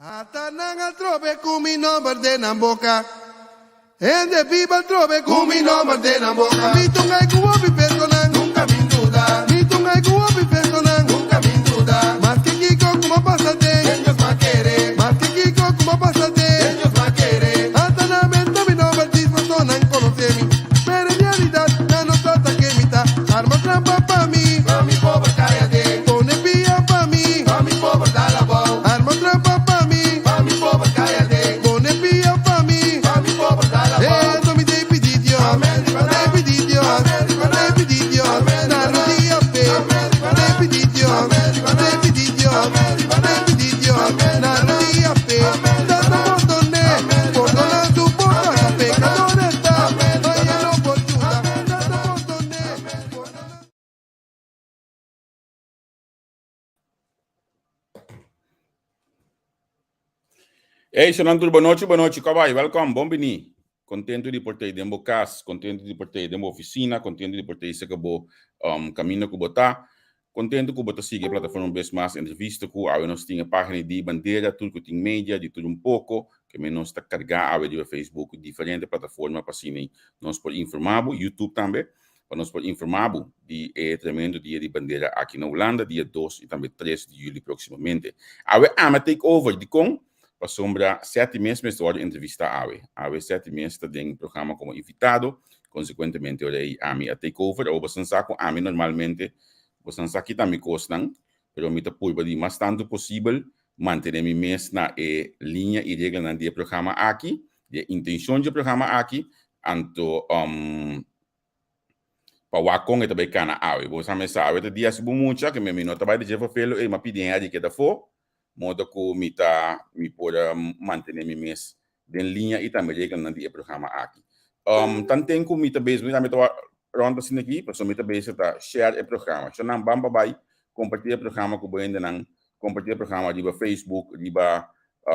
Ata nan a trobe ku mi nomber den nan boka. Hende biba trobe ku mi nomber den nan boka. Mi tungai ku hopi personan. Nunka min duda. Mi tungai ku hopi personan. Nunka min duda. Maske kiko ku m'a pasa den. Den Dios m'a kere. Maske kiko ku m'a pasa den. Den Dios m'a kere. Ata nan menta mi nomber djis paso nan konosé mi. Pero en realidat nan no sa ta ken mi ta. Arma trampa pa mi. Pa mi pober kai aden. Pone pia pa mi. Pa mi pober dal abou. Arma trampa pa mi. Pa mi pober kai aden. Pone pia pa mi. Pa mi pober dal abou. Ento mi t'ei pidi Dios. Amen riba nan. T'ei pidi Dios. Amen riba nan. T'ei pidi Dios. Amen riba nan. Na rodia p'e. Amen riba nan. T'ei pidi Dios. Amen riba nan. T'ei pidi Dios. Amen riba nan. T'ei pidi Dios. Amen riba nan. Na rodia p'e. Amen riba nan. Tata pordon'é. Amen riba nan. Pordona su boca. Ta pecador e ta. Amen riba nan. Ay e no por yuda. Tata pordon'é. Pordona. Hey, Shonan Tur, bonochi, bonochi, kobay, welkom, bon bini. Contento di por tei den bo cas, contento di por tei den bo oficina, contento di por tei seka bo um, camino ku bo ta. Contento ku bo ta sigui e plataforma un bes mas, entrevista ku awe nos tin e pagina di Bandera, tur ku tin media, di tur un poco, ke men nos ta carga awe riba Facebook, diferente plataforma pa asina nos por informa bo, YouTube tambe. pa nos por informá bo di e tremendo dia di bandera aki na Hulanda, dia dos i tambe tres di juli próksimamente. Awe ami a take over, dikon? Pasobra Seti mes mester wòrdu entrevistá awe. Awe Seti mes ta den programa komo invitado, konsekuentemente ora ei ami a take over. Awor boso sa ku ami normalmente, boso sa kita mi kosnan, pero mi ta purba di mas tantu posibel mantené mi mes na e liña i reglanan di e programa aki, di e intenshon di e programa aki, anto pa wak kon e ta bai kana awe. Bo sa mesa awe ta dia si bo mucha ke mi no ta bai di dje fafelo ey ma pidi hende keda afo modo ku mi ta mi por mantene mi mes den liña i tambe reglanan di e programa aki. Tanten ku mi ta bezig mi tambe ta wak rond asina aki pasobra mi ta bezig ta share e programa. Shornan ban pa bai komparti e programa ku bo hendenan, komparti e programa riba Facebook, riba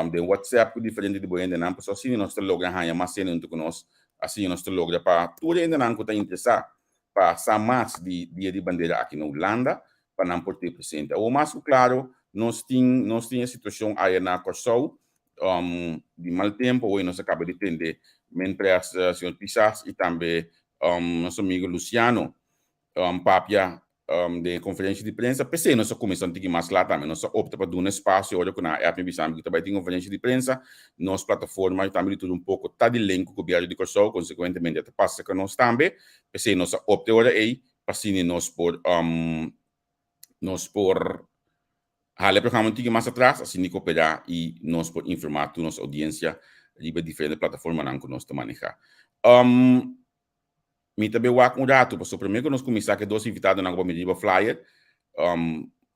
den WhatsApp ku diferente di bo hendenan pasobra asina nos ta logra haña mas hende huntu ku nos, asina nos ta logra pa tur hendenan ku ta interesá pa sa mas di Dia di Bandera aki na Hulanda pa nan por te presente. Awor mas ku klaro nos tin nos tin e situashon aya na Kòrsou di mal tempu, awor nos a kaba di tende Menpres señor Pisas i tambe nos amigo Luciano papia den e konferensia di prensa. P'esei nos a kuminsá un tiki mas lat tambe. Nos a opta pa duna espasio ora ku nan a app mi bisa mi ku ta bai tin konferensia di prensa. Nos plataforma i tambe di tur un poko ta di link ku gobièrnu di Kòrsou, konsekuentemente ta pasa ku nos tambe. P'esei nos a opta e ora ei pa asina nos por nos por hala e programa un tiki mas atras, asina koperá i nos por informá tur nos oudiensia riba diferente plataformanan ku nos ta manehá. Mi ta be wak un ratu, pasobra promé ku nos kuminsá ku e dos invitadonan ku bo mira riba flyer,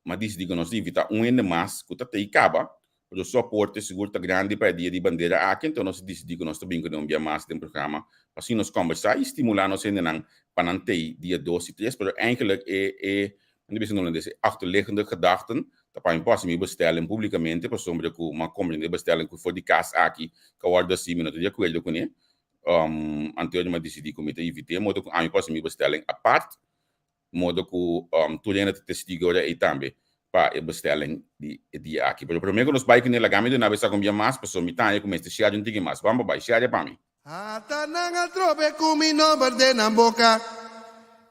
m'a disidí ku nos ta invitá un hende mas ku ta tei kaba, pero su aporte sigur ta grandi pa e Dia di Bandera aki, anto nos a disidí ku nos ta bin kuné un bia mas den programa pa asina nos kòmbersá i stimulá nos hendenan pa nan tei dia dos i tres, pero eigenlijk e e nan ta bisa na holandes e achterliggende gedachten ta pa mi por hasi mi bestelling públikamente pasobra ku m'a komprendé bestelling ku for di kas aki ka wòrdu hasi mi no ta di akuerdo kuné. Anterior mi a disidí ku mi ta invit'é modo ku ami por hasi mi bestelling apart, modo ku tur hende ta testigo ora ei tambe pa e bestelling di e dia aki. Pero promé ku nos bai kuné laga mi duna bo esaki un bia mas pasobra mi ta haña ku mester share un tiki mas. Ban pa bai, share pa mi. Ata nan a trobe ku mi nomber den nan boka.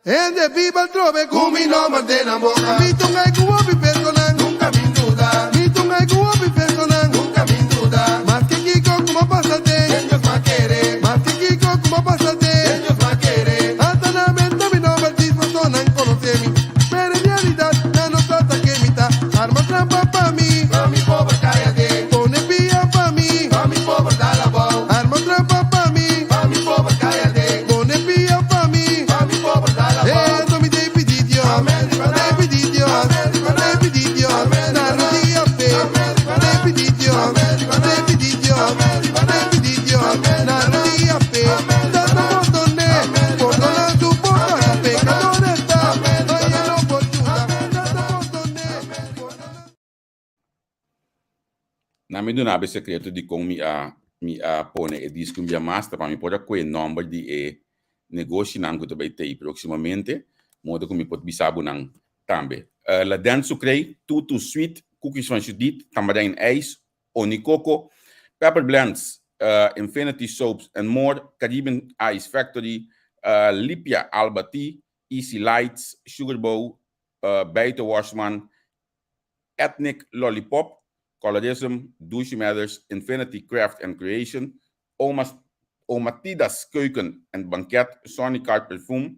Hende biba trobe ku mi nomber den nan boka. Mi tungai ku hopi personan. Nunka min duda. Mi tungai ku hopi personan. Nunka min duda. Maske kiko ku bo pasa den. Den Dios m'a kere. Maske kiko ku bo pasa den. Den Dios m'a kere. Ata nan menta mi nomber djis paso nan konosé mi. Pero en realidat nan no sa ta ken mi ta. Arma trampa pa mi. Pa mi pober kai aden. Pone pia pa mi. Pa mi pober dal abou. Arma trampa pa mi. Pa mi pober kai aden. Pone pia pa mi. Pa mi pober dal abou. Eso mi t'ei pidi Dios. Amen riba nan. T'ei pidi Dios. Amen riba nan. T'ei pidi Dios. Amen riba nan. Na rodia p'e. Amen riba nan. T'ei pidi Dios. Amen riba nan. T'ei pidi Dios. Amen riba nan. T'ei pidi Dios. Amen riba nan. Na rodia p'e. Amen riba nan. Tata pordon'é. Amen riba nan. Pordona su boca. Ta pecador e ta. Amen riba nan. Ay e no por yuda. Tata pordon'é. Pordona. Na mi duna bo e sekreto di kon mi a mi a pone e disko un bia mas ta pa mi por a koe nòmber di e negoshinan ku ta bai tei próksimamente, modo ku mi por bisa bo nan tambe. La Dent Sucré, Tutu Sweet, Koekjes van Judith, Tamarijn IJs. Onikoko, Pepper Blends, Infinity Soaps and More, Caribbean Ice Factory, Lipia Alba Tea, Easy Lights, Sugar Bow, Bijte Washman, Ethnic Lollipop, Colorism, Douche Matters, Infinity Craft and Creation, Oma's, Omatida's Keuken en Banket, Sonny Card Perfume,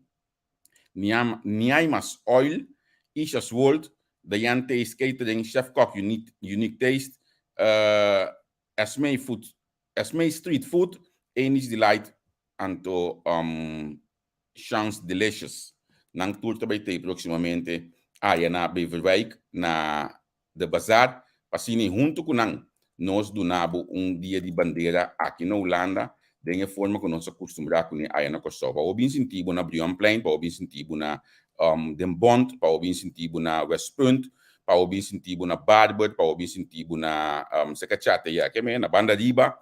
Niam, Niaima's Oil, Isha's World, Diane Taste Catering, Chef Kok Unique, Unique Taste, uh, Esme Food, Esme Street Food, Eni's Delight, anto um, Chance Delicious. Nan tur ta bai tei próximamente aya na Beverwijk na De Bazaar pa asina huntu ku nan nos duna bo un dia di bandera aki na Hulanda den e forma ku nos a kustumbrá kuné aya na Kòrsou. Pa bo bin sinti bo na Brionplein, pa bo bin sinti bo na Den Bont, pa bo bin sinti bo na Westpunt, pa bo bin sinti bo na Barber, pa bo bin sinti bo na Sekachate ya ke me na Banda Riba.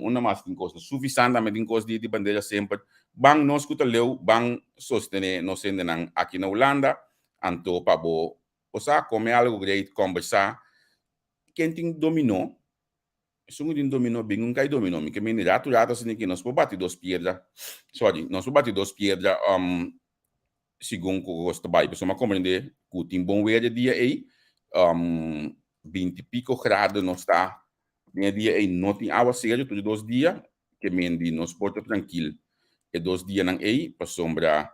Unda mas tin kos? Na Suvisan tambe tin kos di bandera semper. Ban nos ku ta leu ban sostené nos hendenan aki na Hulanda anto pa bo Bo sa come algo great, combersa. Ken tin dominó? Esun ku tin dominó, bin un kai dominó. Mi ke mende ratu ratu asina ki nos por bati dos piedra. Sorry, nos por bati dos piedra um, segun ku kos ta bai. Pasobra mi a komprendé ku tin bon weer e dia ei. Um, binti piko grado nos ta den e dia ei. No tin awaseru tur e dos dia. Ke mende nos por ta trankil e dos dianan ei pasobra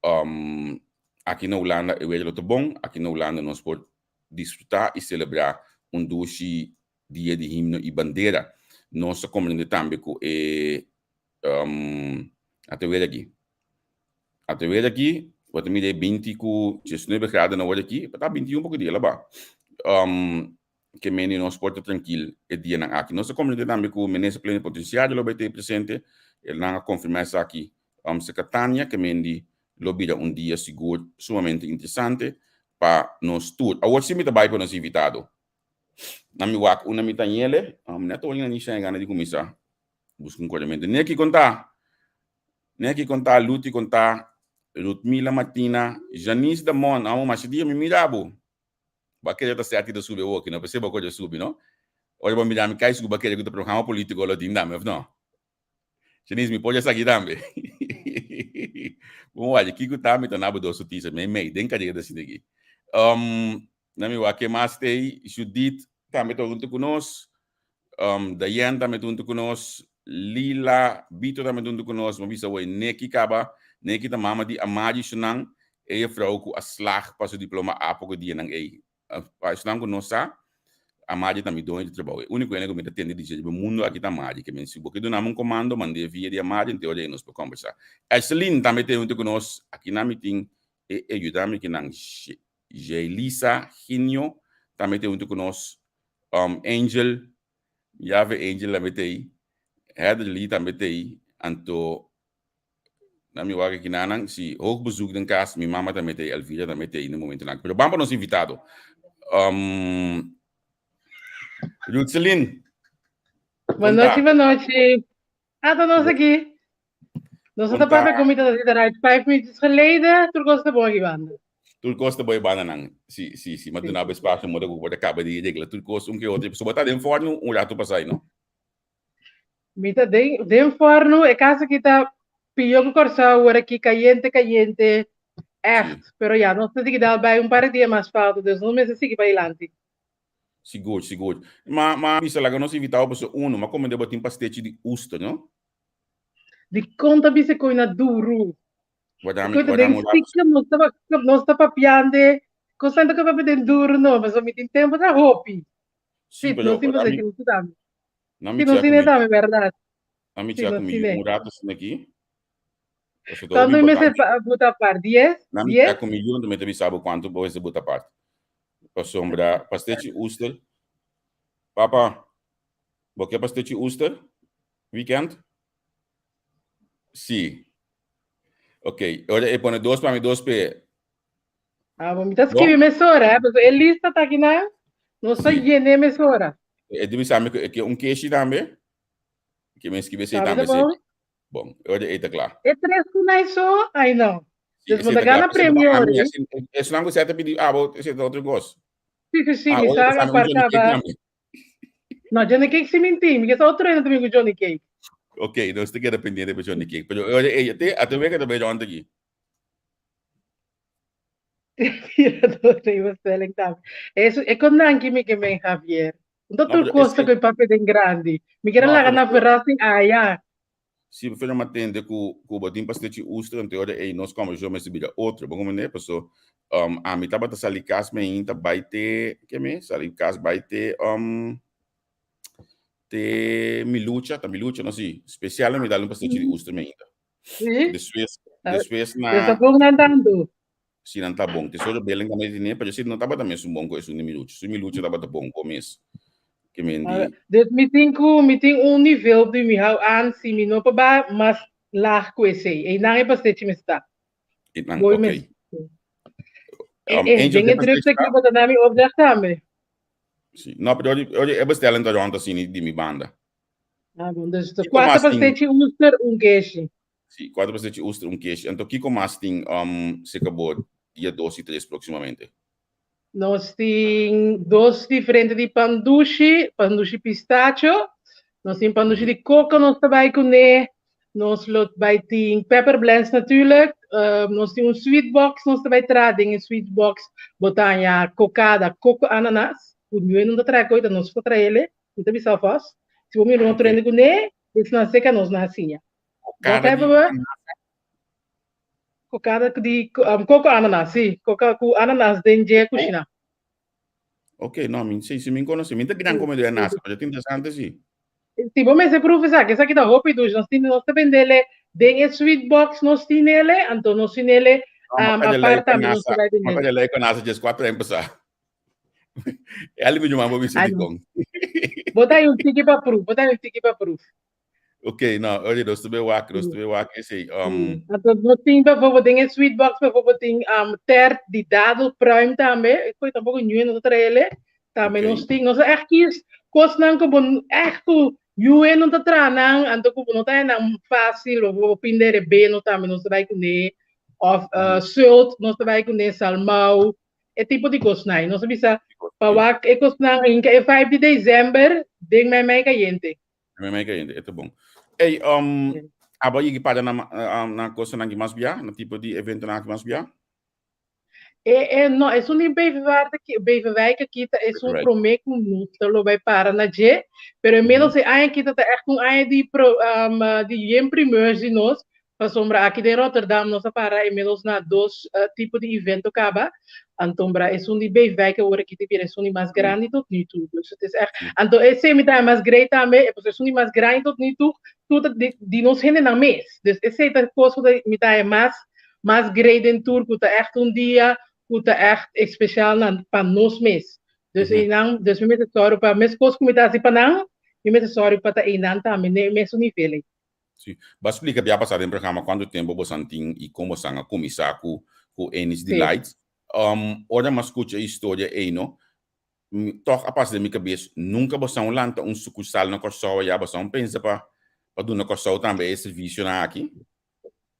Um, aki na Hulanda e weer lo ta bon, aki na Hulanda nos por disfruta y celebra un dushi dia di himno y bandera. Nos ta comprende tambe cu e um, ata weer aki. Ata weer aki, bo ta mira e 20 cu 19 graden na ora aki, pa ta 21 poco dia la ba. Um, ke meni nos por ta trankil e dianan aki. Nos ta komprende tambe ku Minister Plenipotenciario lo bai ta presente, nan a konfirmá esaki serka Tania, ke mendi lo bira un dia sigur sumamente interesante pa nos tur. Awor si mi ta bai pa nos invitado. Nan mi wak unda mi ta ñele, nèt awor nan a gana di kuminsá buska un korementu. Neki kon ta? Neki kon ta? Luti kon ta? Rutmila Martina, Janice Damon, amo masha dia mi mira bo. Bo a kere ta sèti ta subi awoki, no? P'esei bo a kohe subi, no? Ora bo mira mi kai sigur bo a kere ku ta programa polítiko lo tin tambe, òf no? Shanice, mi por esaki tambe. Bon wak, kiko ta mi ta na bo dos notisia mei mei den kareda asina aki. Um, na mi wak ke mas t'ei, Judith tambe ta huntu ku nos. Um, Diane tambe ta huntu ku nos. Lila, Vito tambe ta huntu ku nos. Mi a bisa awor, Neki kaba. Neki ta mama di Amari Shunan, e juffrouw ku a slag pa su diploma A poko dianan ei. Pa esnan ku no sa, Amari ta mi doño di trabou. E úniko hende ku mi ta tende di dje riba e mundu aki ta Amari. Ke men si bo ke duna mi un komando, mand'é via di Amari, ente ora ei nos por kòmbersá. Ashlyn tambe ta huntu ku nos. Akinan mi tin e e yuda mi kinan Jaylisa Ginio tambe ta huntu ku nos. Um, Angel, Jave Angel tambe ta ei. Heather Lee tambe ta ei. Anto na mi wak kinanan, si hoog bezoek den kas, mi mama tambe ta ei, Elvira tambe ta ei na momentonan. Pero ban pa nos invitado. Um, Rutselin. Boa noite, boa noite. Ah, ta nos aki. Nos ta papia ku mi ta zita right 5 minutos geleden, tur kos ta bon aki banda. Tur kos ta bon banda nan. Si, si, si, ma duna bo espacio moda ku por ta kaba di regla tur kos un ke otro. So bo ta den forno un rato pasai, no? Mi ta den, den forno, e kas aki ta pió ku Kòrsou awor aki, kayente, kayente, ègt. Pero ya, nos ta sigui dal bai un par di dia mas falta, dus nos mester sigui bai dilanti. Sigur, sigur. Ma, ma bisa laga nos invitá bo pasobra uno, ma komende bo tin pastechi di oester, no? Di kon ta bisa koi na duru. Guarda mi, Koi ta guarda den mi un rato. stiekem, nos ta, nos ta papiande, kos ta papia den duru no, pasobra mi tin tempo ta hopi. Sí, Sí, pero nos tin guarda pastechi mi, di oester tambe. na mi Sí, nos chèk tin mi, tambe, bèrdat. na mi Sí, chèk nos mi tin. un rato asina aki. Pasobra ta hopi Cuando mi mester importante. pa- buta apart? Dies? Na mi Dies? chèk mi yu, mi ta bisa bo kuantu bo mester buta apart. Pasobra pastechi oester, papa, bo ke pastechi oester weekend? Si. Ok, ora e pone dos pa mi, dos p'e. Ah, bo mi ta skibi mesora, eh, pasobra e lista ta aki nan, nos ta Si. yene mesora. E di bisa mi ku e ke un keshi tambe, ke mi skibi esei Sabi tambe ta si. bon? Bon, e ora ei ta kla. E tres ku nai so, ai no. Si, Dus bo esei ta ta kla. gana Pasobra premio ami, ori. asina, esnan ku seta pidi abo, esei ta otro kos. Si, si, si, Ah, mi ora sa pasami un apart Johnny Cake kaba. tambe. No, Johnny Cake si minti. Mi ke sa otro hende ta bin ku Johnny Cake. Ok, nos ta keda pendiente pa Johnny Cake. Pero oye, ey, te, a te wega ta bay rond aki. Tirador de bestelling tambe. Eso, e kon danki mi ke men Javier. No No, tur pero kosta ese, ku e papia den grandi. Mi quiere no, laga pero na verrassing aya. Si pero mi a tende ku ku bo tin pastechi ustra anto ora ei nos kòmbersashon mester bira otro. Bo komprendé? Paso um, ami tabata sali kas meinta bai te ke mi? Sali kas bai te um, te Milucha, ta Milucha no si. Spesial mi dal un pastechi di ustra meinta. Sí? Despues Ah, despues Dus na dat bon nan tanto. Si nan ta bon. Tesoro Belen tambe tene, pero si no tabata mesun bon ku esun di Milucha. Su Milucha tabata bon ku mes. Ke men di. Dus mi tin ku mi tin un nivel di mi hou aan si mi no por ba mas laag ku esei. Einan e pastechi mes ta. Einan, Mooi ok. mes. E, Um, e, Angel, den de e drukte pastechi ki ta? bo ta na mi opdracht tambe. Si. No, pero ori, ori e bestelling ta rond asina di mi banda. Ah, bon, dus de Kiko kuater mas tin? pastechi oester, un keshi. Si, kuater pastechi oester, un keshi. Anto kiko mas tin um, serka bo dia dos i tres próksimamente? Nos tin dos diferente di pandushi, pandushi pistacho. Nos tin pandushi di koko nos ta bai kuné. Nos lo bai tin pepper blends natuurlijk. Nos tin un sweet box nos ta bai traha. Den e sweet box bo ta haña kokada, koko ananas. Ku niun no ta traha koe, ta nos ta traha ele. Mi ta bisa alvast. Si bo mira un otro hende kuné, esnan seka nos na hasiña. Kokada Dat di hebben we. ananas? Kokada di um, koko ananas, sí. Koka ku ananas den dje kushina. Ok, no, mi sí, sí, mi konosé. Mi ta gran komedor di ananas, pero ta interesante sí. Si bo mester proef esaki, esaki ta hopi dushi. Nos tin, nos ta bendele den e sweet box nos tin ele, anto nos tin ele No, um, maka lei apart tambe nos ta kanasa, bai maka bendele. lei kanasa djes 4 aña pasá. Ali mi yama bo bisa Ai, di no. kon. Bo ta un tiki pa proef, bo ta un tiki pa proef. Ok, no, oye, nos ta be wak, nos ta be wak esei. Um, Anto nos tin bijvoorbeeld den e sweet box bijvoorbeeld tin um, tert di dadelpruim tambe. Ik weet tampoco nu no ta traele. Tambe Ok. nos tin, nos echt kies kosnan ku bo echt ku yue no ta traha nan, anto ku bo no ta nan fácil, bijvoorbeeld pinde rebeno tambe nos ta bai kuné, of uh, sult nos ta bai kuné, salmou, e tipo di kosnan. Nos a bisa pa wak e kosnan hinka e 5 di december den mei mei kayente. Mei mei kayente, e ta bon. Ey, um, abo yigi para na, um, na kosanan ki mas bia, na tipo di eventonan ki mas bia? E, e, no, esun di Beverwaard ki, Beverwijk aki ta esun Beverwijk. promé ku nos ta lo bai para na dje, pero inmiddels e aña aki ta ta echt un aña di pro, um, di yen primeurs di nos, Pasobra aki den Rotterdam nos a para inmiddels na dos tipo di evento caba. Antombra esun di Beverwijk awor aki ta bira esun di mas grandi tot nu toe. Dus het is echt, anto esey mi ta mas great tambe, pasobra esun di mas grandi tot nu toe, tur ta di, di nos hendenan mes. Dus esey ta cos cu ta mi ta mas, mas great den tur, cu ta echt un dia cu ta echt especial na, pa nos mes. Dus einan, dus mi mester sorry pa mes cos cu mi ta haci pa nan, mi mester sorry pa ta einan tambe, n'e mesun nivel ey. Sí. Bo a splika bia pasá den programa kuantu tempu bosan tin i kon bosan a kuminsá ku ku Ennis Delights. Um, ora mi a skucha e historia ei no, mi tòg a pasa den mi kabes, nunka bosan lanta un sukursal na Kòrsou ayá? Bosan pensa pa pa duna Kòrsou tambe e servisionan aki?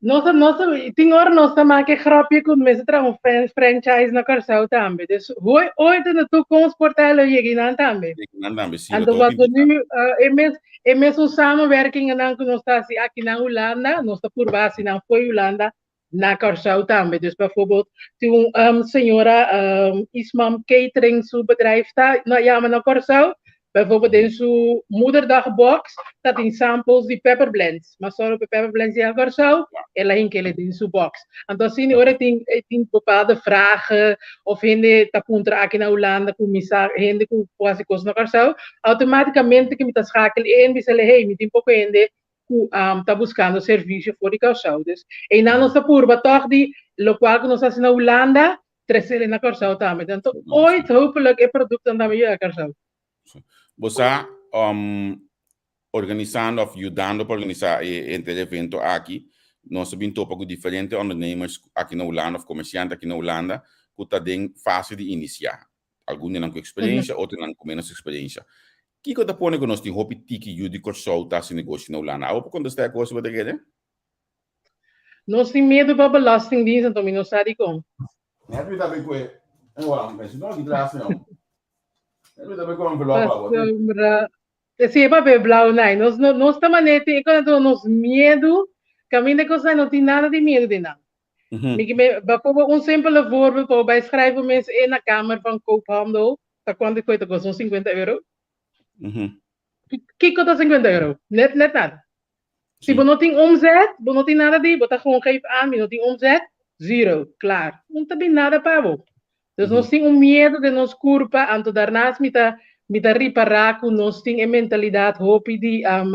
Nos a, nos a, tin ora nos ta make grapje ku mester traha un franchise na Kòrsou tambe. Dus hoy, ooit in de toekomst por ta lo yega einan tambe. Yega einan tambe, sí, lo Anto ta wat hopi we nu, interesante. e mes, e mesun samenwerkingennan ku nos ta hasi aki na Hulanda, nos ta purba hasi nan fo'i Hulanda na Kòrsou tambe. Dus bijvoorbeeld tin un um, señora um, Ismam Catering su bedrijf ta na yama na Kòrsou, bijvoorbeeld den su moederdagbox ta tin samples di pepper blends. Ma solo pe pepper blends di Kòrsou, el a hinkele den su box. Anto asina ora tin tin bepaalde vragen of hende ta puntra aki na Hulanda ku mi sa hende ku por hasi kos na Kòrsou, automaticamente ku mi ta schakel in bisa le hey mi tin poko hende ku um, ta buskando servisio for di Kòrsou. Dus einan nos ta purba tòg di lokual ku nos hasi na Hulanda tresele na Kòrsou tambe. Anto ooit hopelijk e produktonan tambe yega Kòrsou. Bo sa um, organisando of yudando pa organisá e henter evento aki, nos a bin topa ku diferente ondernemers aki na Hulanda of komersiante aki na Hulanda ku ta den fase di inisiá. Algun di nan ku eksperensha, otronan ku ménos eksperensha. Kiko ta pone ku nos tin hopi tiki yu di Kòrsou ta hasi negoshi na Hulanda? Abo por kontestá e kos bo ta kere? Nos tin miedu pa belastingdienst, anto mi no sa dikon. Net mi ta bin ku e. Wak, mi pensa no, ki tras mi. Net mi ta bin ku envelop abo. Pasobra. Si e papel blauw nai, nos no nos ta manera tin e kos nan nos miedu, kaminda e kos nai no tin nada di miedu den nan. Mi ke me bijvoorbeeld un simpele voorbeeld pa bo bai schrijf bo mes in na Kamer van Koophandel, ta kuantu koe ta kosta un 50 euro? Kiko ta 50 euro? Net net nada. Si bo no tin omzet, bo no tin nada di, bo ta gewoon geef aan, mi no tin omzet, zero, klaar. No ta bin nada pa bo. Dus nos tin un miedo den nos kurpa, anto daarnaast mi ta mi ta ripará ku nos tin e mentalidat hopi di um,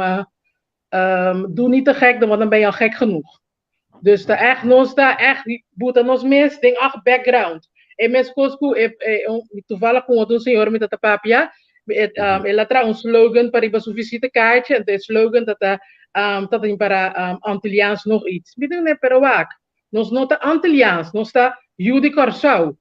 um, doe niet te gek, want dan ben je al gek genoeg. Dus ta echt, nos ta echt buta nos mes den ach background. E meskos ku e, e un, toevallig ku otro señor mi ta papia, e, um, el a traha un slogan pa riba su visitekaartje, en e slogan tata um, tata in para um, Antilliaans nog iets. Mi denk, nee, pero wak, nos no ta Antilliaans, nos ta yu di Kòrsou.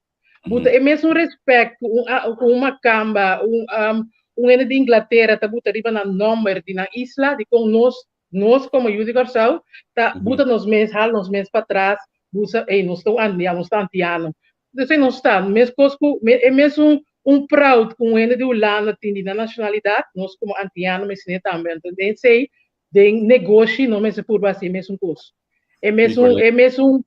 Buta e mesun respect ku un, ku un makamba, un, um, un hende di Inglatera ta buta riba nan nomber di nan isla, di kon nos Nos komo yu di Kòrsou ta buta nos mes, hala nos mes patras, busa, ey, nos ta un antiano, nos ta antiano. Entonces nos ta meskos ku e mesun un proud ku un hende di Hulanda tin di nan nashonalidat, nos komo antiano mester tambe. Anto den esei, den negoshi nos mester purba hasi e mesun kos. E mesun, e mesun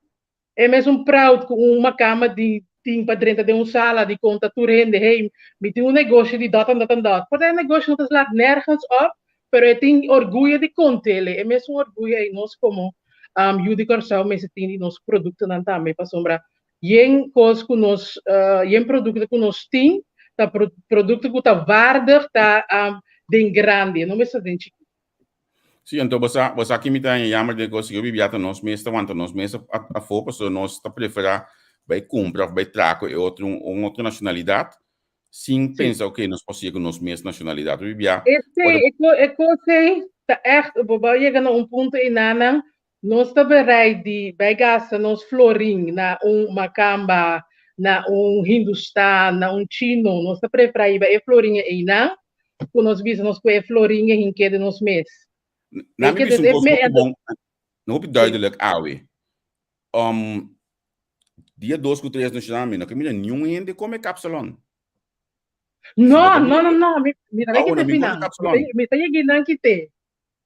E mesun proud ku un makamba di tin pa drenta den un sala di konta tur hende, hey, mi tin un negoshi di dòt en dòt en dòt. Por ta e negoshi no ta slaat nergens op, pero e tin orguyo di kont'el. E mesun orguyo ei nos komo yu di Kòrsou mester tin di nos produktonan tambe, pasobra yen kos ku nos, yen produkto ku nos tin ta produkto ku ta waardig, ta den grandi, e no mester den chikito. Sí, anto bo sa, bo sa ki mi ta haña jammer den kos, yo bibia ta nos mes ta wanta nos mes afó, pasobra nos ta preferá bai kumpra òf bai traha ku e otro, un otro nashonalidat, sin pensa, oké, nos por sigue ku nos mes nashonalidat. Bo bibia Esei, e ko, e kos ei ta ègt, bo bai yega na un punto einanan, nos ta bereid di bai gasta nos florin na un makamba, na un hindustan, na un chino, nos ta preferá hiba e florin einan, ku nos bisa nos ku e florin e hink'é den nos mes. Na mi bisa un kos hopi bon, hopi duidelijk awe. Um, dia dos ku tres no shana mi no ke mira niun hende kome kapsalon. No, no, no, no, mi, mi ta kite finan. Mi ta yegi nan kite.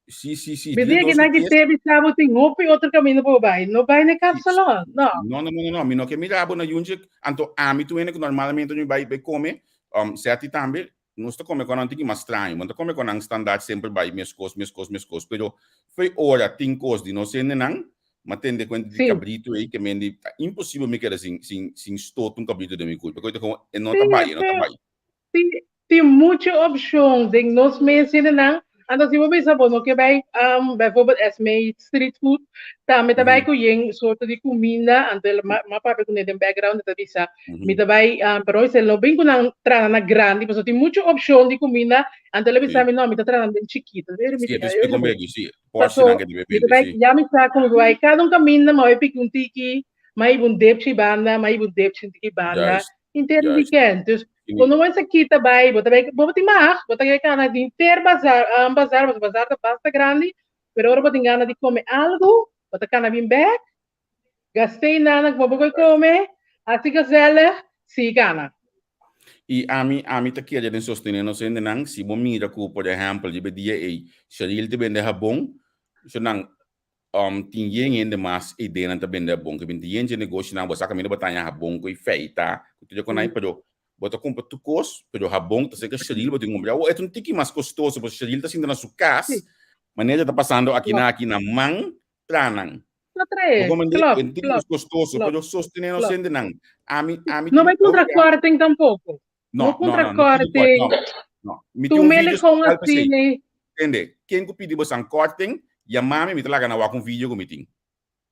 Sí, sí, sí. Mi ta yegi nan kite bisa bo tin hopi otro camino pa bo bai. No bai na kapsalon, no. No, no, no, no, no. Mi no ke mira bo na yunche. Anto ami tu hende ku normalmente mi bai bai kome, um, Seti tambe, Nos ta come con nan tiki mas straño. Bo no ta come con nan standaard semper bay mescos, mescos, mescos. Pero fo'i ora tin cos di nos hendenan, m'a tende cuenta di cabrito ey ke men di ta imposibel mi keda sin, sin, sin stoot un cabrito den mi curpa. Koe ta como e no ta bay, e no ta bay. Tin, tin mucho opcion den nos mes hendenan. Anto si bo bisa bo no ke bay, um, bijvoorbeeld Esmee Street Food, tambe ta bay cu yen soorto di cuminda, anto el m'a, m'a papia cune den background, e ta bisa, Mi ta bai, um, pero hoy no bin ku nan traha na grandi, pasobra tin mucho opcion di cuminda, anto el a bisa mi, no, mi ta traha den chikito. Mi Sí, te explico un sí. Porcionan que debe Mi ta bai, ya mi sa como mi bai, cada un caminda, mi bai piki un tiki, mi hiba un depchi banda, mi hiba un depchi un tiki banda, henter weekend. Dus, cuando bo sa kita bai, bo ta bai, bo tin mag, bo ta bai cana di henter bazar, um, bazar, pasobra bazar ta basta grandi, pero ora bo tin gana di come algo, bo ta cana bin bek, Gast'é nana ku bo por kome, hasi gezellig, si gana. I ami, ami ta kere den sostené nos hendenan, si bo mira ku, por ehèmpel, riba e dia ei, Sheril ta bende habon, so nan, um, tin yen hende mas eidenan ta bende habon, ke bin tin yen dje negoshinan, bo sa kaminda bo ta haña habon ku e feita, ku tur e konai, pero bo ta kumpra tur kos, pero habon ta serka Sheril bo tin kumpra. Awor e ta un tiki mas kostoso, pasobra Sheril ta sinta na su kas, manera ta pasando aki na aki na man tranan. No trae. Bo komende Klopt, en tiki klopt, kostoso, klopt, pero sostené nos klopt. hendenan. Ami, ami No tin bai kontra hopi korting tampoko. No, No no, kontra no, no pidi korting. no, no. Mi tin Tu un mele video kon special pa esei. asina. Tende, ken ku pidi bosan korting, yama mi, mi ta laga nan wak un video ku mi tin.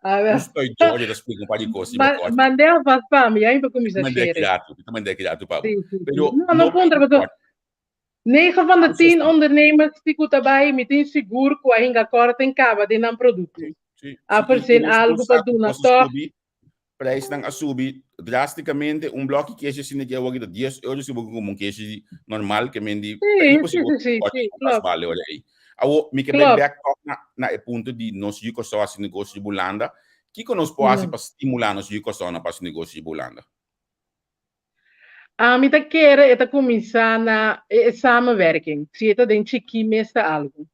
A ver. Un stoy George ta splika un par di kos riba Ma, korting. mand'é alvast pa mi, ya mi por kuminsá Mi ta mand'é share. gratis, mi ta mand'é gratis pa bo. Sí, sí, sí. Pero No, no no puntra, pidi pasobra korting. 9 van de Ami 10 sosten. ondernemers di ku ta bai, mi tin sigur ku a hinga korting kaba den nan produkto. Sí, sí, A sí. I, i verzin nos tur algu pa sa ku duna kos a tòg. subi, prijsnan a subi drásticamente. Un blòki keshi asina ke awor ta 10 euro si bo ke kumpra un keshi normal ke men di ta Sí, sí, imposibel sí, sí, kòrting sí, ku mas klopt. bale ora ei. Awor mi ke bai Klopt. bèk tòg na na e punto di nos yu Kòrsou hasi negoshi riba Hulanda. Kiko nos por hasi Mm. pa stimulá nos yu Kòrsounan pa hasi negoshi riba Hulanda? Ami ta kere e ta kuminsá na e samenwerking. Si e ta den chikí mes ta algu.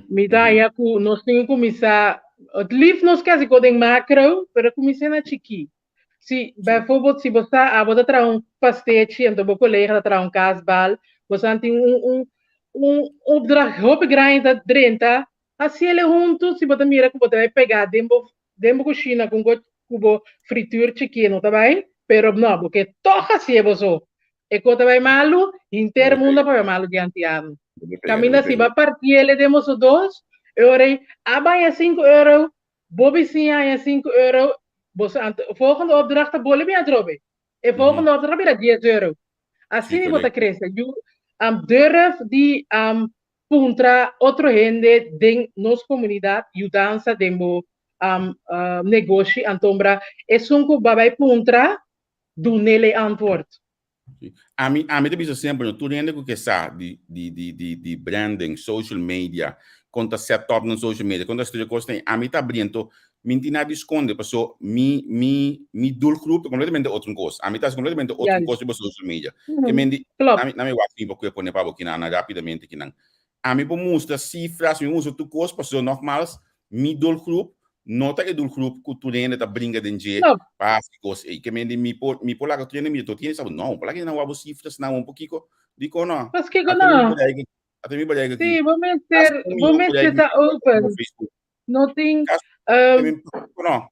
Mi ta haña ku nos tin ku kuminsá, het liefst nos ke hasi kos den macro, pero kuminsá na chikí. Si, bijvoorbeeld, si bo sa abo ta traha un pastechi anto bo kolega ta traha un kaasbal, boso tin un un un opdracht hopi grandi ta drenta, hasi el huntu si bo ta mira ku bo ta bai pega den bo den bo kushina ku un ku bo frituur chikí no ta bai, pero no, bo ke tòg hasié bo so. E kos ta bai malu, henter mundo a papia malu di antiano. Kaminda si bo a partiel den boso dos, e ora ei a baña sinku euro, bo bisiña haña sinku euro, boso anto volgende opdracht ta bole bin atrobe. E volgende opdracht a bira dies euro. Asina bo ta krese. Yu durf di puntra otro hende den nos komunidat yudansa den bo negoshi antombra esun ku bo a bai puntra dun'el e antwoord. Ami ami ta bisa semper no tur hende ku ke sa di di di di di branding, social media, kon ta set up nan social media, kon ta studia kosnan, ami ta abri anto mi no tin nada di skonde paso mi mi mi doelgroep ta kompletamente otro kos. Ami ta hasi kompletamente otro kos riba social media. Ke men di nami nami wak mi por pone pa bo kinan rapidamente kinan. Ami por mustra sifras, mi por mustra tur kos pasobra nogmaals mi doelgroep no ta e doelgroep ku tur hende ta bringa den dje pa hasi kos ei. Ke mende mi por mi por laga tur hende mira tur hende sa no, por laga hende wak bo sifras nan un pokiko. Dikon no? Paskiko no? Ata mi bodega aki. Sí, bo mester bo mester ta open. No tin no.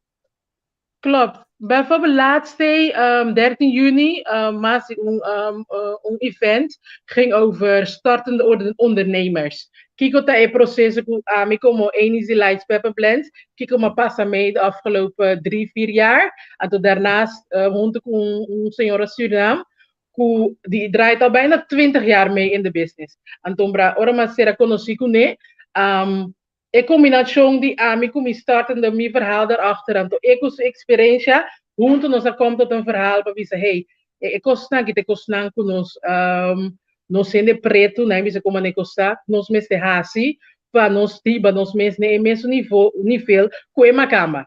Klopt. Bijvoorbeeld laatst 13 juni um, mas un, um, uh, un event ging over startende ondernemers. Kiko ta e proceso ku ami como Eunice Lights Pepper Blend, kiko m'a pasa mee de afgelopen 3, 4 jaar. Anto daarnaast uh, hunto ku un, un señora Surinam, ku di draait al bijna 20 jaar mee in de business. Anto bra, ora m'a sera konosí kuné, um, E kombinashon di ami ku mi startende mi verhaal darachter anto e ku su eksperensha huntu nos a kom tot un verhaal pa bisa hey e kosnan aki ta e kosnan ku nos nos hende pretu nan bisa komo nan e kos ta nos mester hasi pa nos hiba nos mes na e mesun nivo nivel ku e makamba.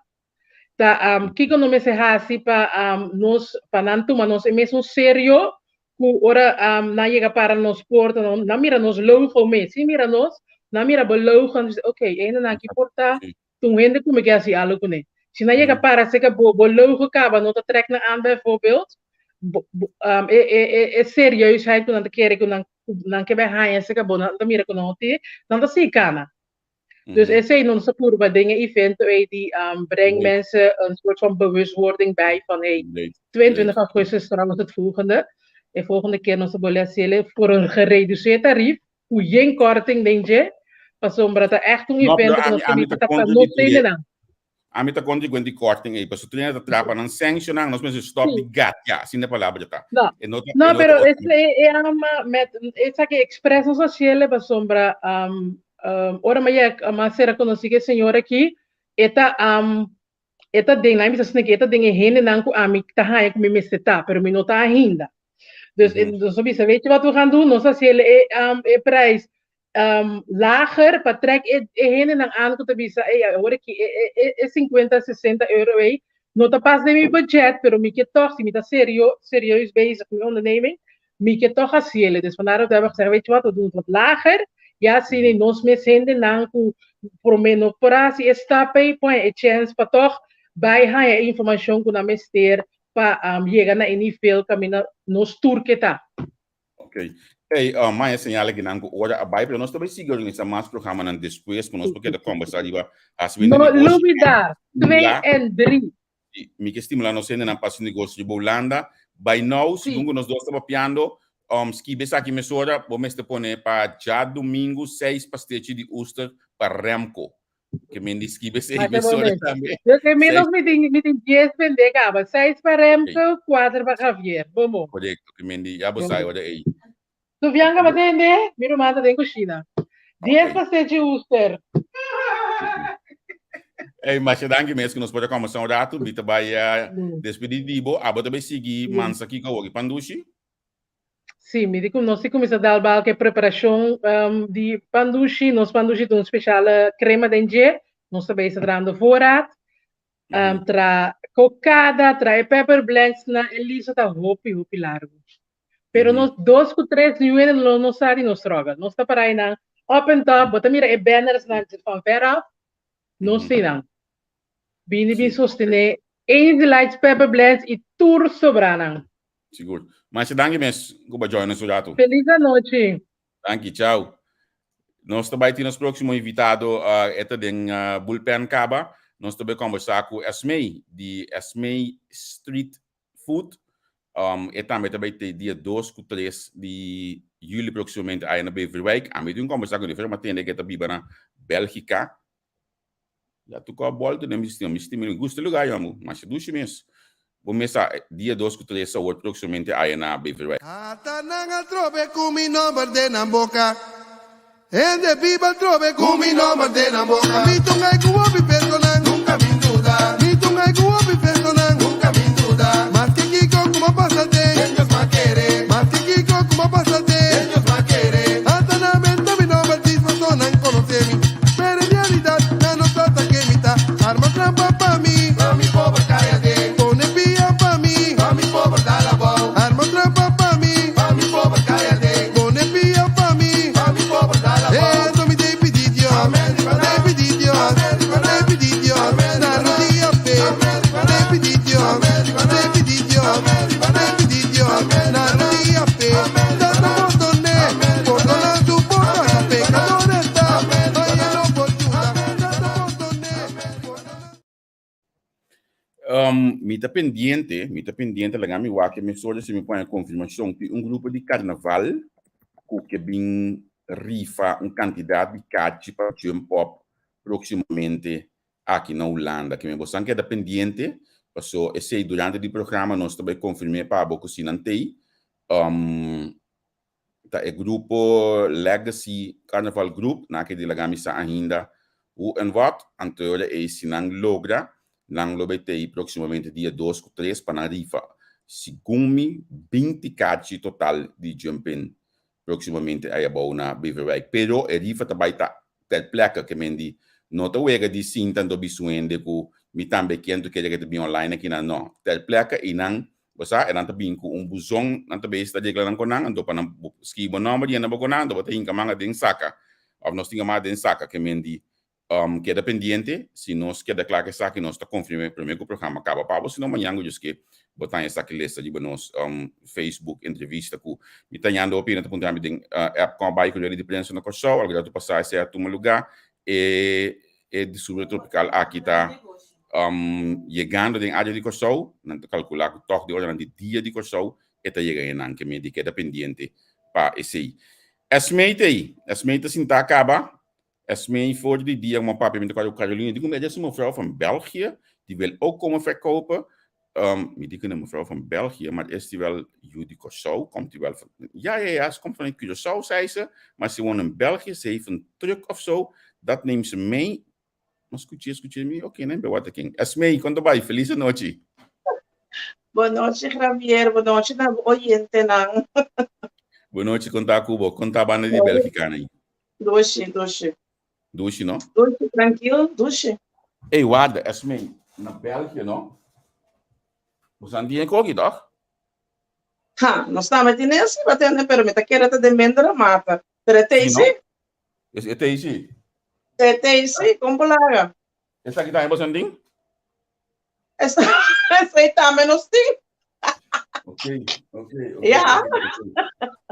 Ta kiko no mester hasi pa nos pa nan tuma nos e mesun serio ku ora nan yega para nos porta nan nan mira nos logo mes sin mira nos nan mira bo logo nan bisa ok e hendenan aki por ta un hende ku mi ke hasi algo kuné si nan yega para aserka bo bo logo kaba no ta trek nan aan bijvoorbeeld bo bo e e e serieusheid ku nan ta kere ku nan ku nan ke bai haña aserka bo nan ta mira ku nan no tin nan ta sigui kana. Dus esei nos a purba den e evento ei di um, breng mensen een soort van bewustwording bij van hey, 22 augustus trouwens het volgende. De volgende keer nos boleh hasiele voor een gereduceerd tarief, ku yen korting den dje, pasobra ta echt un No, pero evento ku ami nos ami ta ta ta pa kontra nos di tur e hendenan. Ami ta kontra di kuent di korting ei, pasobra tur hende ta trapa nan sanctionan, nos mester stop di gatia, asina e palabra ta. No, E no ta, e no, no ta pero otro. es, e, e ama met, esaki expres nos hasiele pasobra um, um, ora mi yega, mi a sera konosí ku e señor aki, e ta um, e ta den, nan bisa asina ki e ta den e hendenan ku ami ta haña ku mi mester ta, pero mi no ta ainda. Dus nos a bisa, weet je wat we gaan doen? Nos hasiele e, um, e prijs um, lager pa trek e, e hendenan aan ku ta bisa, ey, awor aki e, e, e, e 50, 60 euro ey, no ta pas den mi budget, pero mi ke toch, si mi ta serio, serieus bezig ku mi onderneming, mi ke toch hasiele. Dus vandaar dat we hebben gezegd, weet je wat, we doen het wat lager. Ja, asina nos mes hendenan ku promé no por hasi e stap ey, pon e chance pa toch bai haña e informashon ku nan mester pa um, yega na e nivel kaminda nos tur ke ta. Ok. Hey, uh, maya señala que nan ku ora a bai, pero nos tambe sigue organisa mas programanan despues, ku nos por keda conversa riba hasi No lubida, 2 en 3. Mi ke stimula nos hendenan pa hasi negoshi riba Hulanda. By now, segun ku nos dos ta papiando, um, skibi esaki mesora, bo mester pone pa djadumingu 6 pastechi di oester pa Remco. Ke men di skibi esei mesora tambe. Yo ke menos mi tin, mi tin 10 bende kaba. 6 pa Remco, 4 pa Javier. Bon bon. Korekto, ke men di, ya bo sa ora ei. Sofianka ba tende? Mi ruman ta den kushina. 10 pastechi oester. Ey, masha danki mes ku nos por a kombersá un ratu. Mi ta bai despedí di bo. Abo ta bai sigui mansa kiko awor ki pandushi? Sí, mi di ku nos si kuminsá dal bal ku e preparashon di pandushi. Nos pandushi ta un speshale krema den dje. Nos ta bezig trahando voorraad. Um, tra cocada, tra e pepper blends na e lista ta hopi, hopi largo. Pero nos dos ku tres niuene lo no sa di nos struggle. Nos ta para nan up and top, bo ta mira e banners nan van ver af, nos tin nan. Bini bin sostené Easy Lights Pepper Blends i tur sobranan. Sigur. Masha danki mes ku bo join nos un ratu. Feliz anochi. Danki, chao. Nos ta bai tin nos próximo invitado, e ta den bullpen kaba. Nos ta bai kombersá ku Esmee di Esmee Street Food. E tambe ta bai te dia 2 ku 3 di juli próximamente aya na Beverwijk. Ami tin un kombersá ku diferente matende ku e ta biba na Bélgica. Ya tu kò bòlta den mi sistema. Mi sistema mi gusta e lugá yòngu. Masha dushi mes. Bo mes sa dia 2 ku 3 awor próximamente aya na Beverwijk. Ata nan a trobe ku mi nomber den nan boka. Hende biba trobe ku mi nomber den nan boka. Mi tungai ku hopi personan. Nunka min duda. Mi tungai ku hopi personan. Nunka min duda. Maske kiko ku m'a pasa den. Den Dios m'a kere. Maske kiko ku m'a pasa den. Den Dios m'a kere. Ata nan menta mi nomber djis paso nan konosé mi. Pero en realidad nan no sa ta ke mi ta arma trampa pa mi. Pa mi pober kai aden. Pone pia pa mi. Pa mi pober dal abou. Arma trampa pa mi. Pa mi pober kai aden. Pone pia pa mi. Pa mi pober dal abou. Eso mi te pidi Dios. Amen. Te pidi Dios. Amen. Te pidi Dios. Amen. Na rodia fe. Amen. Te pidi Dios. Amen. Te pidi Dios. Amen. Te pidi Dios. Amen. Na rodia fe. Amen. Tata pordone. Pordona su boca. Pecador está. Ay, él no por yuda. Tata pordone. Mi ta pendiente, mi ta pendiente, laga mi wak e mesora si mi pone konfirmashon. Tin un grupo di karnaval ku ke bin rifa un kantidat di kachi pa Jump Up próksimamente aki na Hulanda. Ke men bosan keda pendiente, paso esei durante di programa nos ta bai konfirm'é pa bo ku si nan t'ei. Ta e grupo Legacy Carnival Group, nan a keda di laga mi sa ainda hoe en wat, anto e ora ei si nan logra, nan lo bay tei proximamente dia 2 cu 3 pa nan rifa, segun mi, 20 kachi total di Jumpin proximamente ey abou na Beverwijk. Pero e rifa ta bay ta ter plekke, ke men di no ta wega di sinta anto bisuende cu mi tambe ken tu kere ke ta bin online akinan, no, ter plekke y nan Bo sa, e nan ta bin ku un buzon, nan ta bezig ta regla nan ku nan, anto pa nan bo skibi bo nòmber yena bo ku nan, anto bo ta hinka man aden saka, òf nos tin man aden saka, ke men di keda pendiente, si nos keda kla ku esaki nos ta konfirm'é promé ku programa kaba pa bo, si no mañan ku Dios ke bo ta haña esaki lesa riba nos Facebook entrevista ku mi ta hañando hopi hende ta puntra mi den app kon a bai ku rueda di prensa na Kòrsou, algu ratu pasá esei a tuma lugá, e e disturbio tropikal aki ta Yegando den área di Kòrsou, nan ta kalkulá ku tòg di oranan di dia di Kòrsou e ta yega einan, ke medi keda pendiente pa esei. Esmee ta ei, Esmee ta sintá kaba, Esmee for di dia ku mi a papia mi ta kòrda ku Carolina di ku mi er is un mevrouw van België die wil ook komen verkopen. Mi di ku een mevrouw van België, maar is die wel yu di Kòrsou? Komt die wel van, ja ja ja, ze komt vanuit Curaçao zei ze, maar ze woont in België, ze heeft een truck of zo, dat neemt ze mee. Ma skuché, skuché mi, oké, nee, be wat ken. Esmee, kon ta bai? Feliz anochi. Bonochi, Javier. Bonochi na bo oyentenan. Bonochi, kon ta ku bo? Kon ta banda di Bélgica nan? Dushi, dushi. Dushi, no? Dushi, trankil, dushi. Ey, warda, Esmee, na België, no? Bo san tin e koki, toch? Ha, nos tambe tin esi, batende, pero mi ta kere ta den mindere mate. Pero e Sí, no? tei si. Es e tei si. E tei si, kon por laga? Esaki tambe boso tin? Esei tambe nos tin. Ok, ok, ok. Ja. Ok, ok.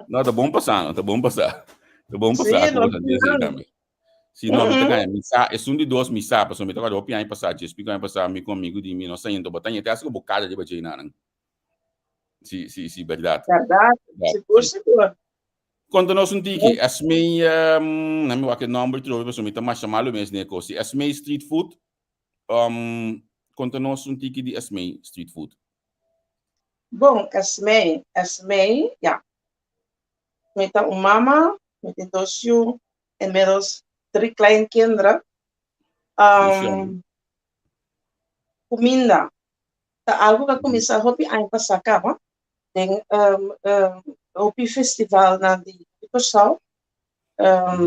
No, ta bon pasá, no, ta bon pasá. Ta bon Sí, pasá ku nos boso tin esei tin. tambe. Si no, mi ta gaña. Mi sa, esun di dos mi sa, pasobra mi ta kòrda hopi aña pasá, djes pico aña pasá, mi ku amigu di mi, nos a yendo, bo ta yendo, te hasi ku bo kara riba dje nan. Sí, sí, sí, bèrdat. Bèrdat, Bèrdat, sigur, sí. sigur. Konta nos un tiki, Esmee, um, na mi wak e nomber trobe, pasobra mi ta masha malu mes den e kos. Si Esmee Street Food, um, konta nos un tiki di Esmee Street Food. Bon, Esmee, Esmee, ya. Mi ta un mama, mi tin dos yu, inmiddels drie kleinkinderen. Um, kuminda ta algu ku a kuminsá hopi aña pasá kaba den hopi festivalnan di Kòrsou.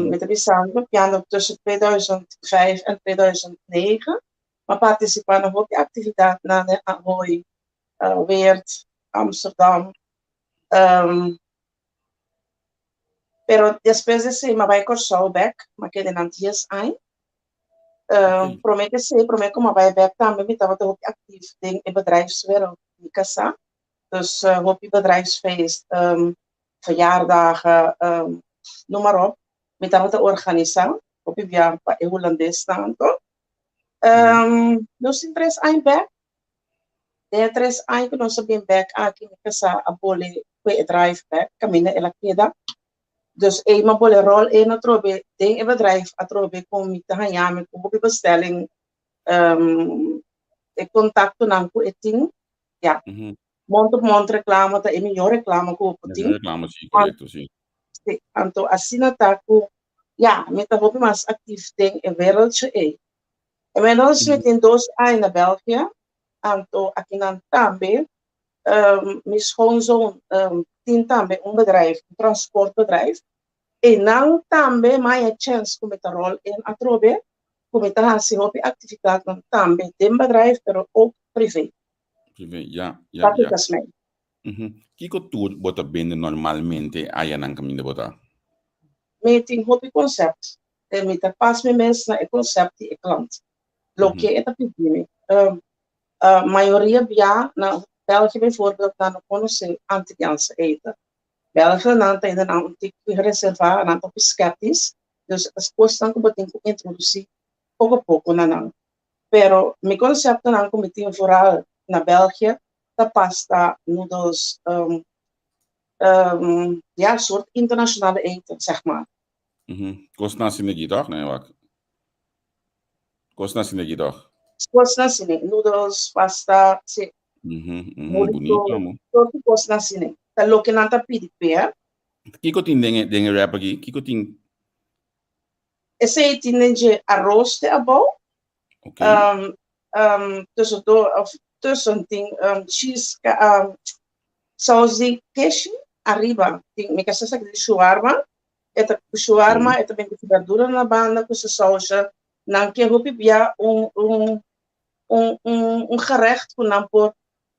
Mi ta bisando piando tussen 2005 en 2009. M'a partisipá na hopi aktividatnan den Ahoy, Weert, Amsterdam. Pero despues di esei m'a bai Kòrsou bèk, m'a keda nan dies aña. Promé ku esei, promé ku m'a bai bèk tambe mi tabata hopi aktif den e bedrijfswereld di mi kasá. Dus hopi bedrijfsfeest, verjaardagen, noem maar op. Mi tabata organisá hopi bia pa e hulandesnan anto. Nos tin tres aña bèk. Den e tres aña ku nos a bin bèk aki mi kasá a bole kue e drive bèk kaminda el a keda. Dus ei mi a bole ròl ei atrobe den e bedrijf atrobe ku mi ta haña mi ku hopi bestelling e kontaktonan ku e tin ya. Mond op mond reklame ta e mihó reklame ku bo por tin. Mihó reklame, si, korekto, si. Si, anto asina ta ku ya, mi ta hopi mas aktif den e wereldje ei. Inmiddels mi tin dos aña na Belgia, anto akinan tambe mi schoonzoon tin tambe un bedrijf, un transportbedrijf. Einan tambe mi haña chèns ku mi ta ròl in atrobe, ku mi ta hasi hopi aktividatnan tambe den bedrijf, pero ook privé. Privé, ya, ya, Papi ya. Tasmijn. Kiko tur bo ta bende normalmente ayanan kaminda bo ta? Mi tin hopi concept en mi ta pas mi mes na e concept di e klant. Loke e ta pidi mi. Mayoria bia na België bijvoorbeeld nan no konosé Antilliaanse eten. België nan ta ainda nan un tiki reservá, nan ta hopi skeptisch, dus e ta kosnan ku bo tin ku introdusí poko poko na nan. Pero mi conceptonan cu mi tin vooral na België ta pasta, noodles, um, um, ja, soort internationale eten, zeg maar. Kos na sinegi toch? Nee, wak. Kos na sinegi toch? Kos na sine, noodles, pasta, si. Bonito, amo. Soort kos na sine. Ta loke nan ta pidi pe, hè? Kiko tin den e, den e wrap aki? Kiko tin? Esei tin den dje aros te abou. Okay. Um, um, tussendoor, of tussen tin um, cheese, um, saus di keshi ariba. Tin, mi kasa sa di shawarma. E ta ku shawarma, e ta ben ku su verdura na banda, ku su sausje. Nan ke hopi bia un, un, un, un, un gerecht ku nan por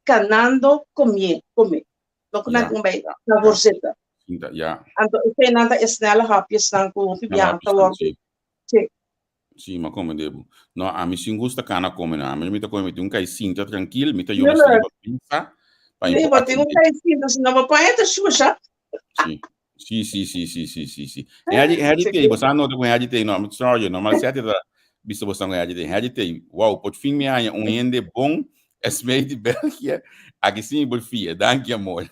kanando komie, kome. No ku nan tin bai na voorzitter. Sinta, ja. Anto eseinan ta e snelle hapjesnan ku hopi Snelle biaha ta hapjesnan, wòrdu. sí. Sí. Sí, m'a kome debu. No, ami sin gusta kana kome no. Ami mi ta kome, mi tin un kai sinta trankil, mi ta yoma Tuurlijk. riba mesa pa mi Sí, por bo tin un atendé. kai sinta, si no bo paña ta shusha. Sí. Sí, sí, sí, sí, sí, sí, sí. Heri, heri tei, bo sa nota ku heri tei, no, sorry, normal si ta bisa bo sa ku heri tei. Heri tei, wow, por fin mi haña un hende bon, Esmee di België, aki sí mi por fia. Danki, amor.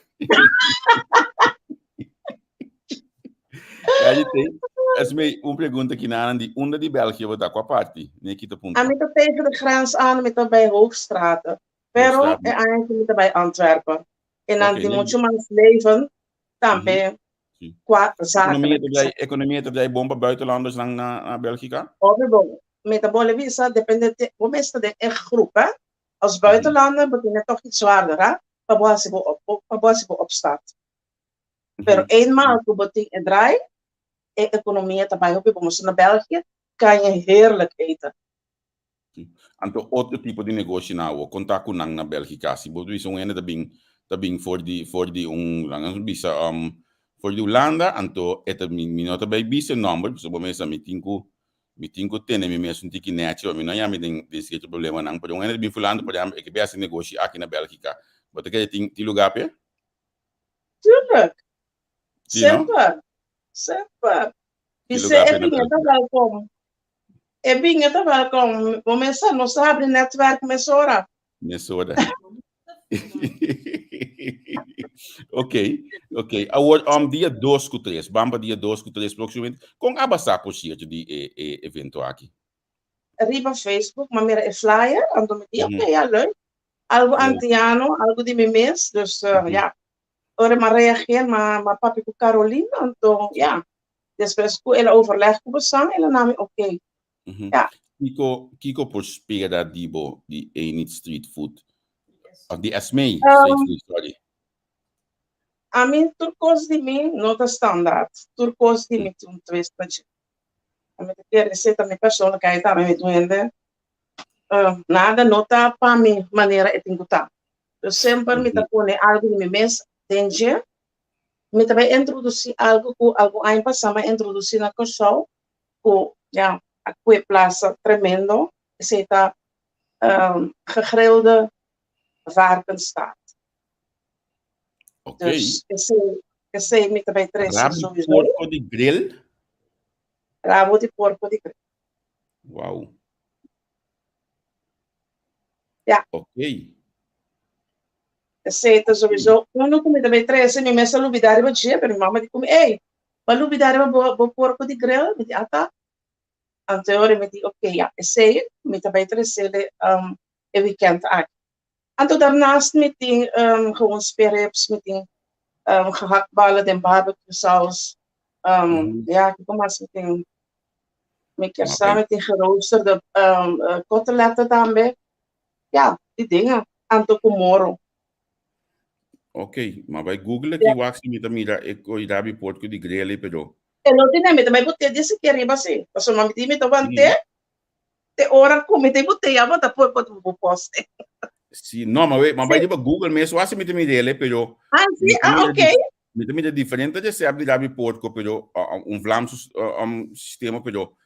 Heri tei, Esmee, un pregunta ki nanan di unda di België bo ta, kua parti? Ne kita puntra. Ami ta tegen de grens aan, mi ta bij Hoogstraten. Pero Hoogstraten. e aña aki mi ta bij Antwerpen. E nan Ok, tin ne mucho mas leven tambe Sí. qua Economia zakelijk. ta blij, economia ta blij bon pa buitenlanders nan na, na Bélgica? Obvio bon. Mi ta bole bisa, depende te, bo mes ta den e groep, hè. Als buitenlander bo tin het toch iets zwaarder, hè, pa bo hasi bo op, pa bo hasi bo opstart. Pero eenmaal ku bo tin e draai, e economia ta bai hopi bon. Bo na België kan je heerlijk eten. Anto otro tipo di negoshi nan awo, konta ku nan na Bélgika. Si bo bisa un hende ta bin ta bin for di for di un laga nos bisa for di Hulanda, anto e ta mi mi no ta bai bisa e nòmber pasobra bo mester mi tin ku mi tin ku tene mi mes un tiki nèchi pa mi no yami den den sierto problemanan. Pero un hende ta bin for Hulanda por ehèmpel e ke bai hasi negoshi aki na Bélgika, bo ta kere tin tin lugá p'e? Tuurlijk. Sí, no? Semper. Semper. Tin Dice, lugá e p'e na bin e ta Bélgika. welkom. E bin e ta welkom. Bo mester, nos ta habri netwerk mesora. Mesora. Ok, ok. Awor, um, dia 2 ku 3. Ban pa dia 2 ku 3 próximamente. Kon a basá por cierto di e, e evento aki? Riba Facebook, ma mira e flyer, anto mi di, ok, ja, leuk. Algo Leuk. antiano, algo di mi mes, dus uh, ja. Ora ma reageer, ma, ma papi ku Caroline, anto, ja. Despues ku el a overleg ku bosan, el a nami ok. Ja. Kiko, kiko por spera di bo di Enid Street Food? Of di Esmee Street Food, sorry. A mi tur kos di mi no ta standaard. Tur kos di mi tin un twist na dje. Ami ta kere esei ta mi persoonlijkheid tambe, mi duende. Nada no ta pa mi manera e tin ku ta. Dus semper mi ta pone algu di mi mes den dje. Mi ta bai introdusí algu ku algun aña pasá mi a introdusí na Kòrsou ku ya a kue plasa tremendo. Esei ta gegrilde varkenstaart. Ok. Dus esei, esei mi ta bai trese Rabo di sowieso. porko di grill? Rabo di porko di grill. Wow. Ja. Ok. Esei ta sowieso uno ku mi ta bai trese, mi mes a lubidá riba dje, pero mi mama di ku mi, ey, bo a lubidá riba bo, bo porko di grill? Mi di, ata. Anto e ora mi di, ok, ya, esei mi ta bai tresele um, e weekend aki. Anto daarnaast mi tin um, gewoon spareribs, mi tin um, gehaktballen den barbecue saus. Um, mm -hmm. Ja, kiko mas mi tin? Mi kier sa, mi tin geroosterde um, uh, koteletten tambe. Ja, die dingen. Anto ku moro. Ok, maar bij Google ki wak si mi ta mira e koi rabi porco di grele pero. E no tin mi ta bai bote disi ke riba si. Pasobra mi di mi ta wante te ora ku mi ta bote ya bo ta por por bo poste. Si, no, maar we, maar bij riba Google mes wak si mi ta mira ele pero. Ah, si, ah, ok. Mi ta mira diferente recept di rabi porco pero uh, un Vlaams uh, um, sistema pero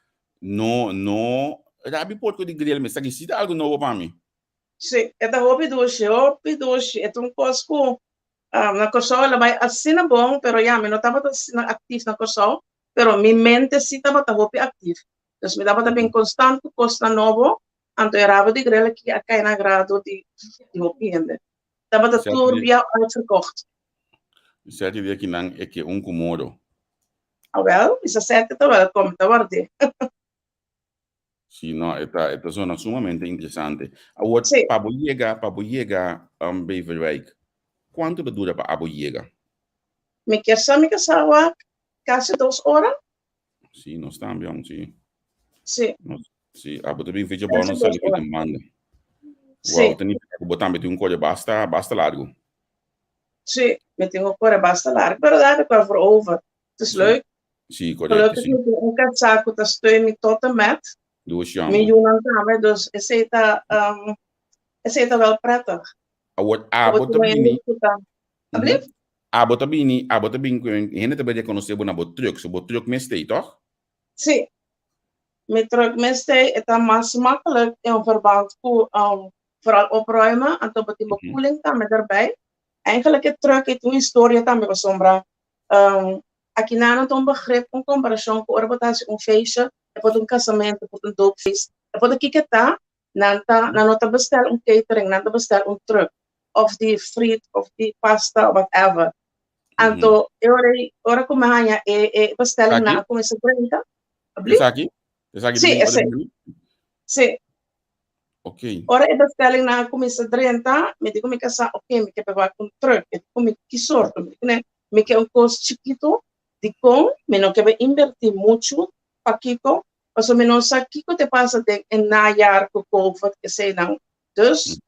no no rabi porco di grill mes. Aki si ta algo nobo pa mi. Sí, e ta hopi dushi, hopi dushi. E ta un kos ku na Kòrsou el a bai asina bon, pero ya, mi no tabata asina aktif na Kòrsou, pero mi mente sí tabata hopi aktif. Dus mi tabata bin konstant ku kosnan nobo, anto e rabo di grel aki a kai na agrado di di hopi hende. Tabata tur bia uitverkocht. Sète dia kinan e ke un ku moro. Awèl, mi sa sète ta wèlkom, mi ta ward'é. Sí, no, e ta, e ta zona sumamente interesante. Awor, Sí. pa bo yega, pa bo yega um, Beverwijk, kuantu ta dura pa abo yega? Mi kier sa mi kasá wak kasi dos ora. Sí, nos tambe, jong, sí. Sí. Nos, sí, abo ta bin fecha bou Kasi nos dos sali ora. den banda. Sí. Wow, ta nifica ku bo tambe tin un kore basta, basta largo. Sí, mi tin un kore basta largo, pero daar heb ik wel voor over. Het is Sí. leuk. Sí, correcto, Gelukkig sí. mi tin un kasá ku ta steun mi tot en met. Dushi, Mi amo. yunan tambe, dus esei ta, um, esei ta wel prettig. Awor, Bo abo tin ta un hende bini, ku ta, Alblief? Abo ta bini, abo ta bini ku hende ta bai rekonosé bo na bo truck, so bo truck mes t'ei, toch? Sí. Mi truck mes t'ei, e ta mas makkelijk in verband ku um, vooral opruimen, anto bo tin bo koeling tambe erbij. Eigenlijk e truck ei tin un historia tambe pasobra um, Akinan no ta un begrip, un komparashon ku ora bo ta hasi un feestje, e por ta un kasamentu, e por ta un doopfeest, e por ta kiko e ta, nan ta nan no ta bestel un catering, nan ta bestel un truck òf di friet òf di pasta òf whatever. Anto e ora ei, ora ku mi haña e e bestellingnan a kuminsá drenta, abli? Esaki? Esaki Sí, esei. Sí. Ok. Ora e bestellingnan a kuminsá drenta, mi di ku mi kasá, ok, mi ke bai wak un truck. E di ku mi, ki sorto? Mi di ku ne, mi ke un kos chikitu, dikon mi no ke bai inbertí muchu, pakiko? Pasobra mi no sa kiko te pasa den e najaar ku covid eseinan. Dus,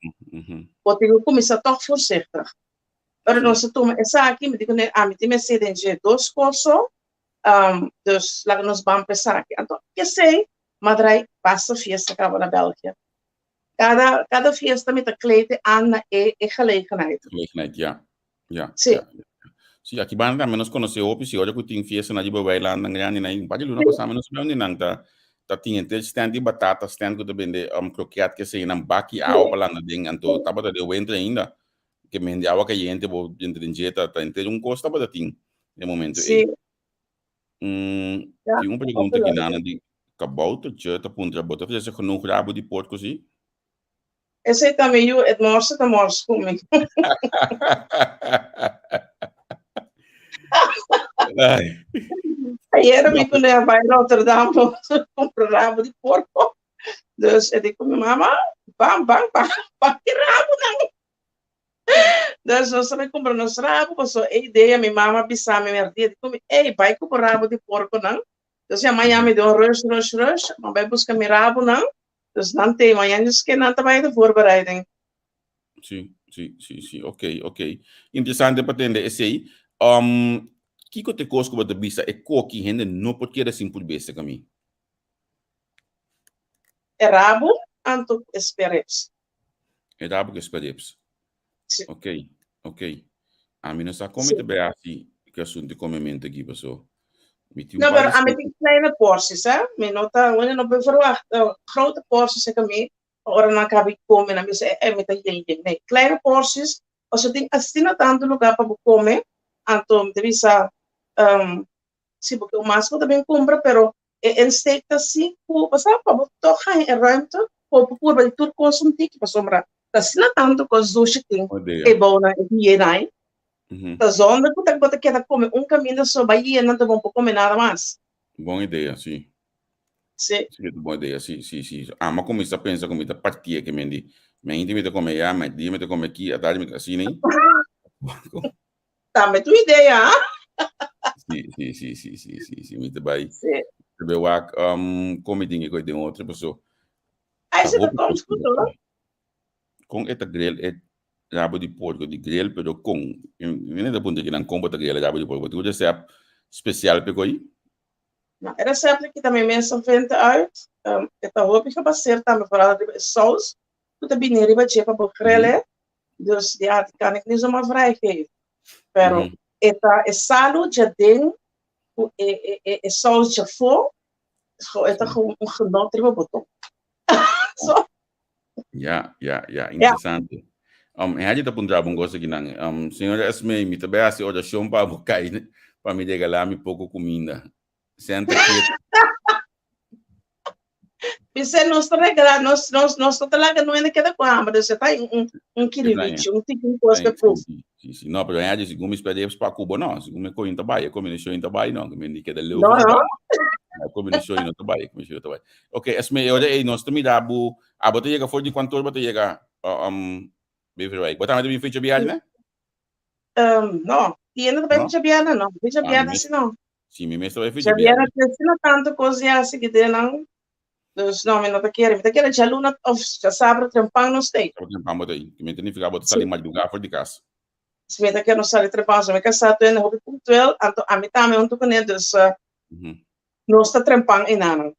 bo tin ku kuminsá tòg voorzichtig. Ora nos a tuma esaki, mi di ku ne, ami tin mester den dje dos kos so, dus laga nos ban pa esaki. Anto, kesei M'a drai basta fiesta kaba na België. Kada, kada fiesta mi ta kleed aan na e, e gelegenheid. Gelegenheid, ja. Ja, Sí. ja, ja. Sí, aki banda tambe nos konosé hopi, sí, ora ku tin fiesta na riba weilandnan grandi nan, un par di luna pasá mi nos bai unda nan ta ta tin henter stand di batata, stand ku ta bende um kroket ke esei nan baki awa pa landa den, anto tabata den winter ainda, ke mende awa kayente bo drenta den dje ta ta henter un kos tabata tin den momento ei. Sí. Mm, Ja, tin un pregunta hopi ki leuk. nana di kaboutertje ta puntra, bo ta ofrece genoeg rabo di porco si? Esei ta mi yu, et morse ta mors ku mi. Ai. Ayer mi No, kuné a bai Rotterdam kumpra rabo di porco. Dus e di ku mi mama, bam, bam, bam, bam ki rabonan. Dus nos a bai kumpra nos rabo, paso e idea mi mama a bisa mi merdia di ku mi, ey, bai ku bo rabo di porconan. Dus ya mañan mi den un rush, rush, rush, mi bai buska mi rabonan. Dus nan te mañan dus ke nan ta bai de voorbereiding. Sí, sí, sí, sí, ok, ok. Interesante pa tende esei. Um, kiko te kos ku bo ta bisa e koki hende no por keda sin purbesa kami? E rabo. anto ku e sperrips. E rabo ku e sperrips. Si. Ok, ok. Ami no sa kon mi ta bai hasi ku e asuntu di komementu aki paso mi tin un No, par pero di ami tin kleine porties, hè. Mi no ta, wende no por verwacht, grote porties seka mi, ora nan kabi kome, nan bisa, eh, mi ta yen yen. Nee, kleine porties, paso tin asina tantu lugar pa bo kome, anto mi ta bisa, si bo ke un mas bo ta bin kumpra, pero e insteek ta si ku bo sa pa bo tòg haña e ruimte pa bo por purba di tur kos un tiki pasobra ta asina tantu kos dushi tin e bou nan e bienai ta zonde ku ta bo ta keda kome un kaminda so bai yena ta bo no por kome nada mas. Bon idea, si. Si. Si, ta bon idea, si, si, si. Ama kuminsá pensa ku mi ta partié ke men di, Mainti mi ta kome ya, mèrdia mi ta kome aki, atardi mi ta asina. Tambe tu idea, ha? Sí, sí, sí, sí, sí, sí, sí, mi te bai. Sí. Te bai wak um, kon mi tin que den otro, paso. Ai, se te komt goed, hoor. Kon e ta grill e rabo di porco di grill, pero kon. Mi no ta punta kinan kon bo ta grill e rabo di porco. Bo tin un recept special pe koi? No, e recept aki ta mi mes a venta uit. Um, e ta hopi gebaseerd tambe vooral riba e saus ku ta bini riba dje pa bo grill e. Dus ja, die kan ik niet zomaar vrijgeven. Pero mm -hmm. e ta e salu djaden ku e, e, e, e saus djafó, e ta gewoon un genot riba bo tong. So. Ja, ja, ja, interesante. Ja. Um, en ta puntra bon cosa kinan. Um, señora Esme, mi ta bai hasi oracion pa bo kai pa mi regalá mi poco comida. Senta quieto. Bisa nos ta regalá, nos, nos, nos no ta laga nuende keda ku hamber, dus e ta un, un kiribichi, un tiki un kos pe proef. Sí, sí, sí. No, pero en segun mi spera pa Cuba, no. Segun mi koin ta bai, e kombinashon ta bai, no. Mi di keda leu. No, no. E kombinashon no ta bai, e kombinashon ta bai. Ok, Esme, e ora ei nos ta mira bo, abo ta yega for di kuantu ora bo ta yega um, Beverwijk? Bo tambe ta bin fecha biahe, ne? Um, no, tienda ta bai fecha biahe, no. Fecha biahe si no. Si, mi mes ta bai fecha biahe. Djabièrnè tin asina tantu kos di hasi ki den nan. Dus no, mi no ta kere. Mi ta kere djaluna òf djasabra trempan nos ta ei. Djasabra trempan bo ta ei. Mi ta nifiká bo ta sali madrugá for di kas. Si, mi ta kere nos sali trempan. So mi kasá tur hende hopi puntuel, anto ami tambe huntu kuné. Dus nos ta trempan einanan.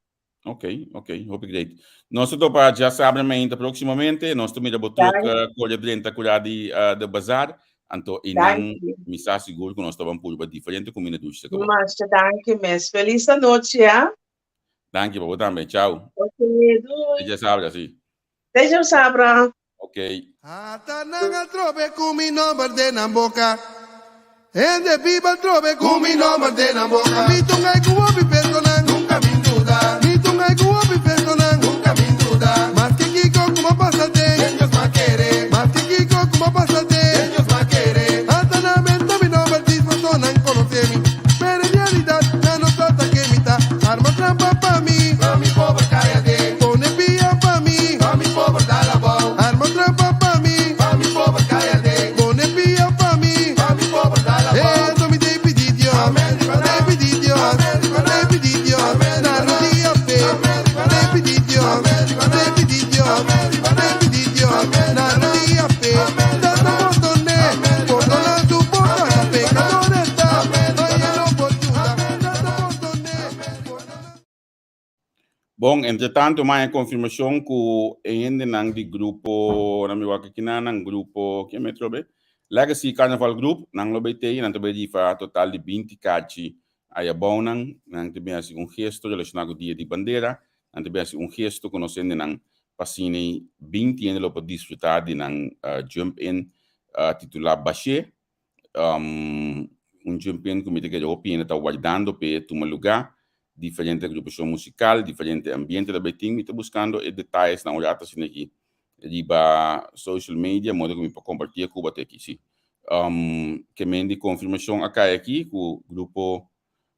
Ok, ok, hopi great. Nos ta topa djasabra mainta próximamente. Nos ta mira bo truck kore drenta kura di de bazar. Anto einan mi sa sigur ku nos ta ban purba diferente kuminda dushi sa kaba. Masha danki mes. Felis anochi ya. Danki pa bo tambe. Chao. Ok, doei. Te djasabra, si. Te djasabra. Ok. Ata nan a trobe ku mi nomber den nan boka. Hende biba trobe ku mi nomber den nan boka. Mi tungai ku hopi personan, nunka mi duda. Mi tungai ku hopi personan, nunka mi duda. Maske kiko ku bo pasa den, den Dios m'a kere. Maske kiko ku bo pasa den, den Dios m'a kere. Ata nan menta mi nomber dis personan konosé mi. Pero en realidat nan no sa ta ken mi ta. Arma trampa pa mi, pa mi pober kai aden. Pone pia pa mi, pa mi pober dal abou. Arma trampa pa mi, pa mi pober kai aden. Pone pia pa mi, pa mi pober dal abou. Eh, anto mi ta pidi Dios, Amen, ta pidi Dios, Amen, ta pidi Dios, Amen, na rodia fe, Amen, ta pidi Dios, Amen, ta pidi Dios, Amen, ta pidi Dios, Amen, na rodia fe, Amen, tata pordone, pordona su boca, pecadores ta, ay no por yuda, tata pordone, pordona. Bon, entre tanto m'a haña konfirmashon ku e hendenan di grupo, nan mi wak aki nan, nan grupo, ken mi atrobe? Legacy Carnaval Group, nan lo bay tei, nan ta bay rifa total di binti kachi aya bou nan, nan ta bin hasi un gesto relashoná ku Dia di Bandera, nan ta bin hasi un gesto ku nos hendenan pa asina binti hende lo por disfrutá di nan jump in titulá Bashé. Un jump-in ku mi ta kere hopi hende ta wardando p'e tuma lugá. Diferente agrupashon musikal, diferente ambiente ta bai tin. Mi ta buskando e detayesnan un rato asina aki riba social media modo ku mi por kompartié ku bo te aki. Sí. Ke men di konfirmashon a kai aki ku grupo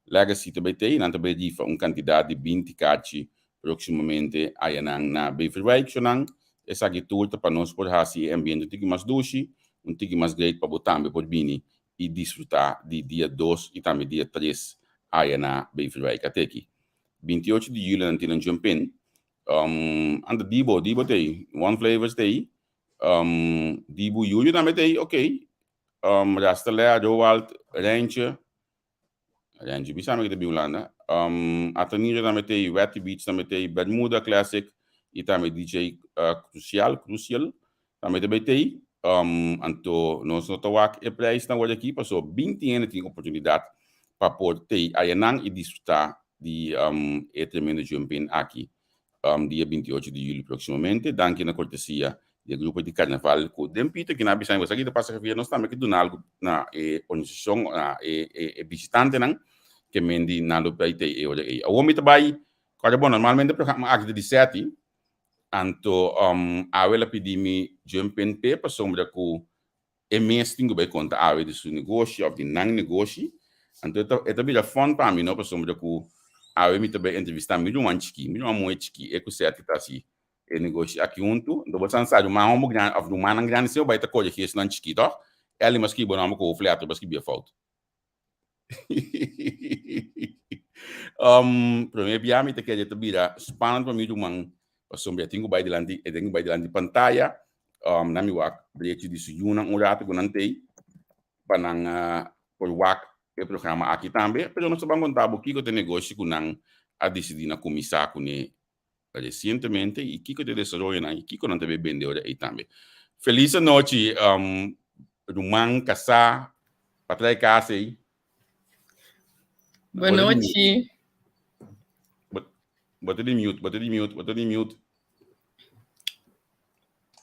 Legacy ta bai tei, nan ta bai rifa un kantidat di binti kachi próksimamente ayanan na Beverwijk. Shonan, esaki tur ta pa nos por hasi e ambiente un tiki mas dushi, un tiki mas great pa bo tambe por bini i disfrutá di dia dos i tambe dia tres aya na Beverwijk. Ateki, 28 di juli nan tin nan jump in. Anda Dibo, Dibo tei, One Flavors tei, Dibo Yuyu tambe tei, ok. Rasta Lea, Roald, Rentje, Rentje bisa mi ki ta bin Hulanda. Ataniro tambe tei, Wetty Beach tambe tei, Bermuda Classic. i tambe DJ Crucial, Crucial, tambe ta bai tei. Anto nos no ta wak e prijsnan word aki paso binti hende tin oportunidat pa por tei ayanan i disfruta di e tremendo jumping aki dia 28 di juli próximamente. Danki na kortesia di e grupo di karnaval ku den pito kina bisa mi esaki ta pasa Javier nos tambe ke duna algu na e organisashon na e e bisitantenan ke men di nan lo bai tei e ora ei. Awor mi ta bai kòrda bon normalmente e programa aki ta di seti anto awe el a pidi mi jump in p'e pasobra ku E mes tin ku bai konta awe di su negoshi òf di nan negoshi. Anto e ta e ta bira fòn pa mi no pasobra ku awe mi ta bai entrevistá mi ruman chikí, mi ruman muhé chikí, e ku Seti ta hasi e negoshi aki huntu. Anto bo sa sa ruman hòmber grandi òf rumannan grandi semper bai ta koregí esnan chikí tòg? Ellie m'a skibi bo nòmber ku hoofletter bo a skibi e fout. Um, promé bia mi ta kere ta bira spannend pa mi ruman, pasobra e tin ku bai dilanti, e tin ku bai dilanti pantaya. Um, nan mi wak brechi di su yunan un rato ku nan tei, pa nan uh, por wak e programa aki tambe. Pero nos ta ban konta bo kiko ta e negoshi ku nan a disidí na kuminsá kuné recientemente y kiko ta e desaroyonan y kiko nan ta bay bende ora ey tambe. Feliz anochi um, ruman casá pa trae cas ey. Boa noite. Bota di mute, bota di mute, bota di mute.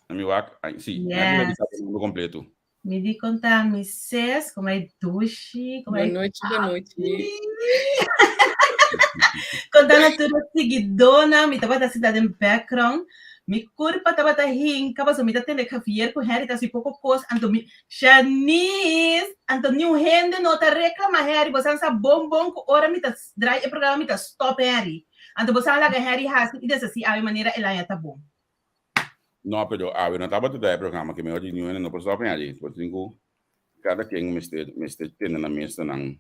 Mi wak, ay, sí, yes. completo. Mi di konta mi ses como ay dushi, como ay Boa noite, boa noite. Konta na tur siguidónan, mi tabata sinta den background, mi kurpa tabata hinka pasobra mi ta tende Javier ku Harry ta hasi poko kos, anto mi, Shanice! Anto niun hende no ta reklama Harry, bosan sa bon bon ku ora mi ta draai e programa mi ta stop Harry. Anto bosan laga Harry hasi i deshasi awe manera el haña ta bon. No, pero awe no tabata ta e programa ke mehor di niun hende no por stop en allí. Por tin ku kada ken mester mester tene nan mes na nan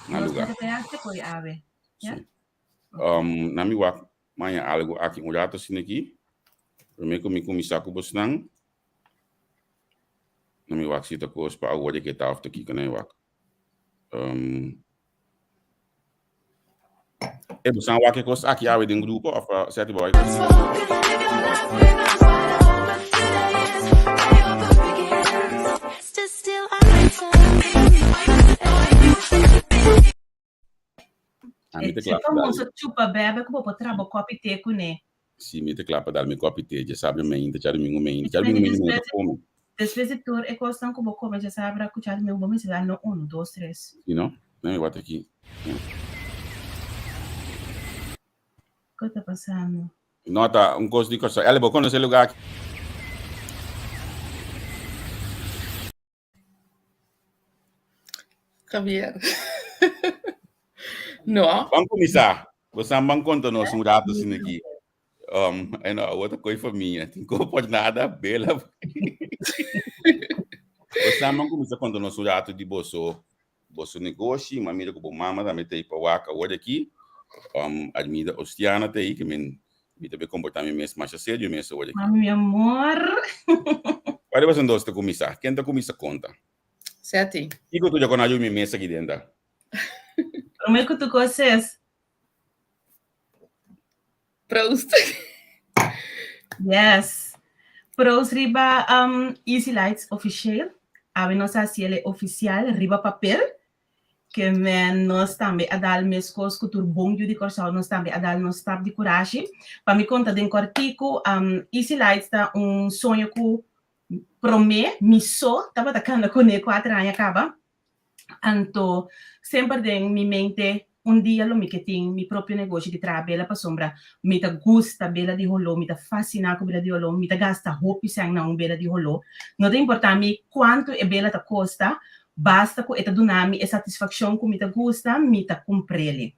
nan Nos lugar. mester bay haci koe awe. Ya? Sí. Um, na mi wak maña algo aki un rato asina aki. Prome ku mi kuminsá ku bosnan. Na mi wak si ta kos pa awor ke ta of ta kiko na mi wak. Um, e bosan wak e kos aki awe den grupo of uh, seti bo wak e kos? Ah, mi E ta kla pa dal. famoso chupa bebe ku bo por traha bo kopi te kuné. Si, mi ta kla pa dal mi kopi te. Djasabra mainta, djadumingu mainta. Djadumingu mainta mi no ta kome. Despues di tur e kosnan ku bo kome djasabra ku djadumingu bo mester dal no unu, dos, tres. Si no? Nan mi wak aki. Kiko ta pasando? No ta un kos di Kòrsou. Ellie, bo konosé e lugá aki? Javier. No. Ban kuminsá. Bosan ban konta nos un rato asina aki. Um, en awor ta koi famia. Tin ko por nada, bela. Bosan ban kuminsá konta nos un rato di boso boso negoshi. Ma mira ku bo mama tambe ta ei pa wak awor aki. Um, Armida Ostiana ta ei, ke men mi ta be komportá mi mes masha serio mes awor aki. Mami, mi amor. Kua di boso dos ta kuminsá? Ken ta kuminsá konta? Seti. Kiko tuya kon ayu mi mes aki den ta? Promé ku tur kos es. Proost. Yes. Proost riba um, Easy Lights officieel. Awe nos a hasi el oficial riba papel. Ke men nos tambe a dal meskos ku tur bon yu di Kòrsou, nos tambe a dal nos stap di kurashi. Pa mi konta den kòrtiku, um, Easy Lights ta un soño ku promé mi so tabata kanda kuné kuater aña kaba. Anto semper den mi mente un dia lo mi ke tin mi propio negoshi di traha bela pasobra mi ta gusta bela di holó, mi ta fasiná ku bela di holó, mi ta gasta hopi sèn na un bela di holó. No ta importá mi kuantu e bela ta kosta, basta ku e ta duna mi e satisfakshon ku mi ta gusta, mi ta kumpr'el.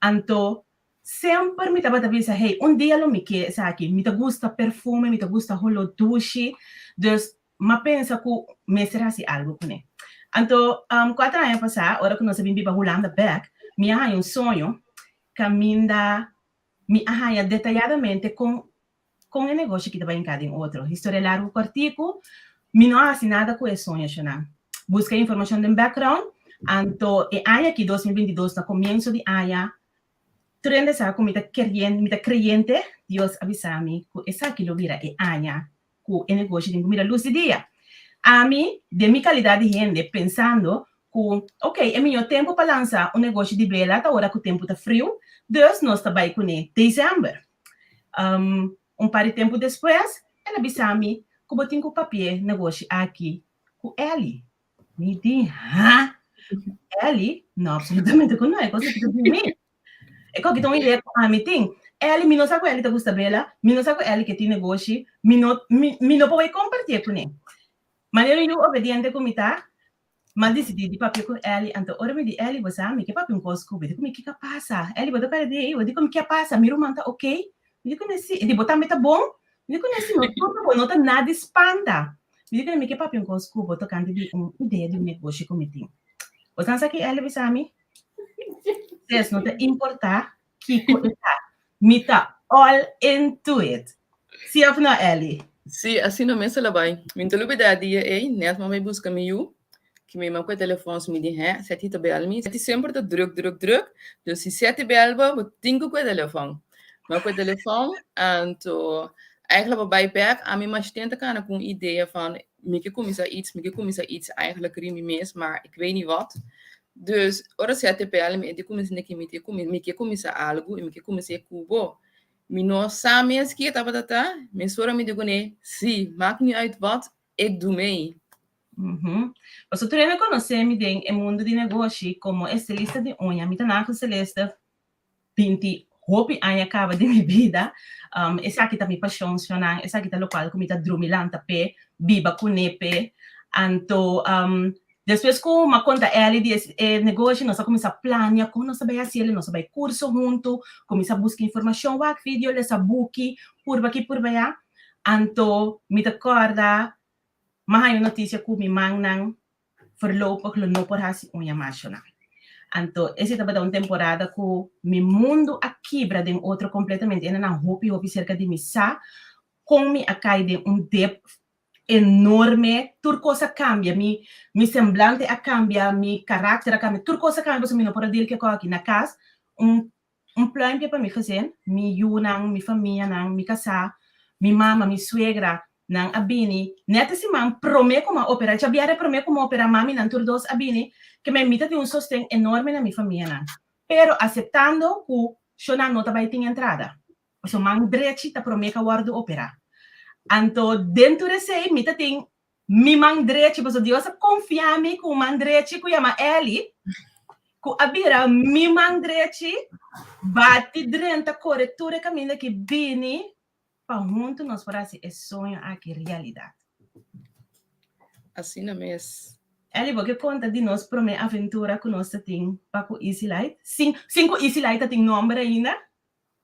Anto semper mi tabata bisa, hey, un dia lo mi ke esaki, mi ta gusta perfume, mi ta gusta holó dushi, dus M'a pensa ku mester hasi algu kuné. Anto, kuater aña pasá, ora ku nos a bin biba Hulanda bèk, mi a haña un soño kaminda mi a haña detayadamente kon kon e negoshi aki ta bai hinká den otro. Historia largu kòrtiku, mi no a hasi nada ku e soño shona. Buska informashon den background, anto e aña aki, 2022, na komienso di aña, Tur hende sa ku mi ta kerien, mi ta kreyente, Dios a bisa mi ku esaki lo bira e aña ku e negoshi tin ku mira lus di dia. Ami, den mi kalidat di hende, pensando ku, ok, e mihó tempu pa lansa un negoshi di bela ta ora ku tempu ta friu, dus nos ta bai kuné desèmber. Un par di tempu despues, el a bisa mi ku bo tin ku papia e negoshi aki ku Elly. Mi di, ha? Elly? No, absolutamente ku no, e kos aki ta di mi. E kos aki ta un idea ku ami tin. Elly, mi no sa ku Elly ta gusta bela, mi no sa ku Elly ke tin negoshi, mi no, mi, mi no por bai kompartié kuné. Manera un yu obediente ku mi ta, m'a disidí di papia ku Elly. Anto ora mi di, Elly, bo sa, mi ke papia un kos ku bo. E di ku mi, kiko a pasa? Elly, bo ta kore di ei? Bo di ku mi, ke a pasa? Mi ruman ta okey? Mi di ku ne, si. E di, bo tambe ta bon? Mi di ku ne, si, no tur ta bon, no ta nada di spanta. Mi di ku ne, mi ke papia un kos ku bo tokante di un idea di un negoshi ku mi tin. Bo sa ki Elly bisa mi? Ses, no ta importá kiko e ta, mi ta all into it. Si òf no, Elly? Si, asina mes el a bai. Mi no ta lubidá e dia ei, nèt mama a buska mi yu, ki mi mama ku e telefòn, so mi di, hè, Seti ta bèl mi. Seti semper ta drùk, drùk, drùk, dus si Seti bèl bo, bo tin ku ku e telefòn. Mi a ku e telefòn, anto eigenlijk pa bai bèk, ami mas tin ta kana ku un idea van, mi ke kuminsá its, mi ke kuminsá its eigenlijk riba mi mes, maar ik weet niet wat. Dus ora Seti bèl mi, e di kuminsá neki mi tin mi ke kuminsá algu i mi ke kuminsá ku bo. Mi no sa mes ki e tabata ta, mesora mi di kuné, sí, maakt niet uit wat, ik doe mee. Pasobra tur hende konosé mi den e mundu di negoshi komo estilista di uña. Mi ta nagelstyliste binti hopi aña kaba den mi bida. Esaki ta mi pashon, shonnan, esaki ta lokual ku mi ta drumi lanta p'e, biba kuné p'e. Anto Despues ku m'a konta Elly di e negoshi, nos a kuminsá plania kon nos ta bai hasi el, nos a bai kurso huntu, kuminsá buska informashon, wak video, lesa buki, purba aki purba ayá. Anto mi ta kòrda m'a haña un notisia ku mi mannan voorlopig lo no por hasi uña mashonan. Anto esei tabata un temporada ku mi mundu a kibra den otro kompletamente, hendenan hopi hopi serka di mi sa kon mi a kai den un dep enorme, tur kos a kambia, mi mi semblante a kambia, mi karakter a kambia, tur kos a kambia pasobra mi no por a deal ku e kos aki. Na kas, un un pluimpje pa mi gezin, mi yunan, mi famianan, mi kasá, mi mama, mi suegra, nan a bini nèt e siman promé ku mi a operá, djabièrnè promé ku mi a operá, maminan tur dos a bini, ke mi ta tin un sosten enorme na mi famianan, pero aseptando ku shonnan no ta bai tin entrada. Pasobra man drechi ta promé ka wòrdu operá. Anto den tur esei mi ta tin mi man drechi, pasobra Dios a konfia mi ku un man drechi ku yama Eli, ku a bira mi man drechi, bati drenta kore tur e kaminda ki bini pa huntu nos por hasi e soño aki realidat. Asina mes. Eli, bo ke konta di nos promé aventura ku nos ta tin pa ku Easy Light? Sin sin ku Easy Light ta tin nòmber ainda?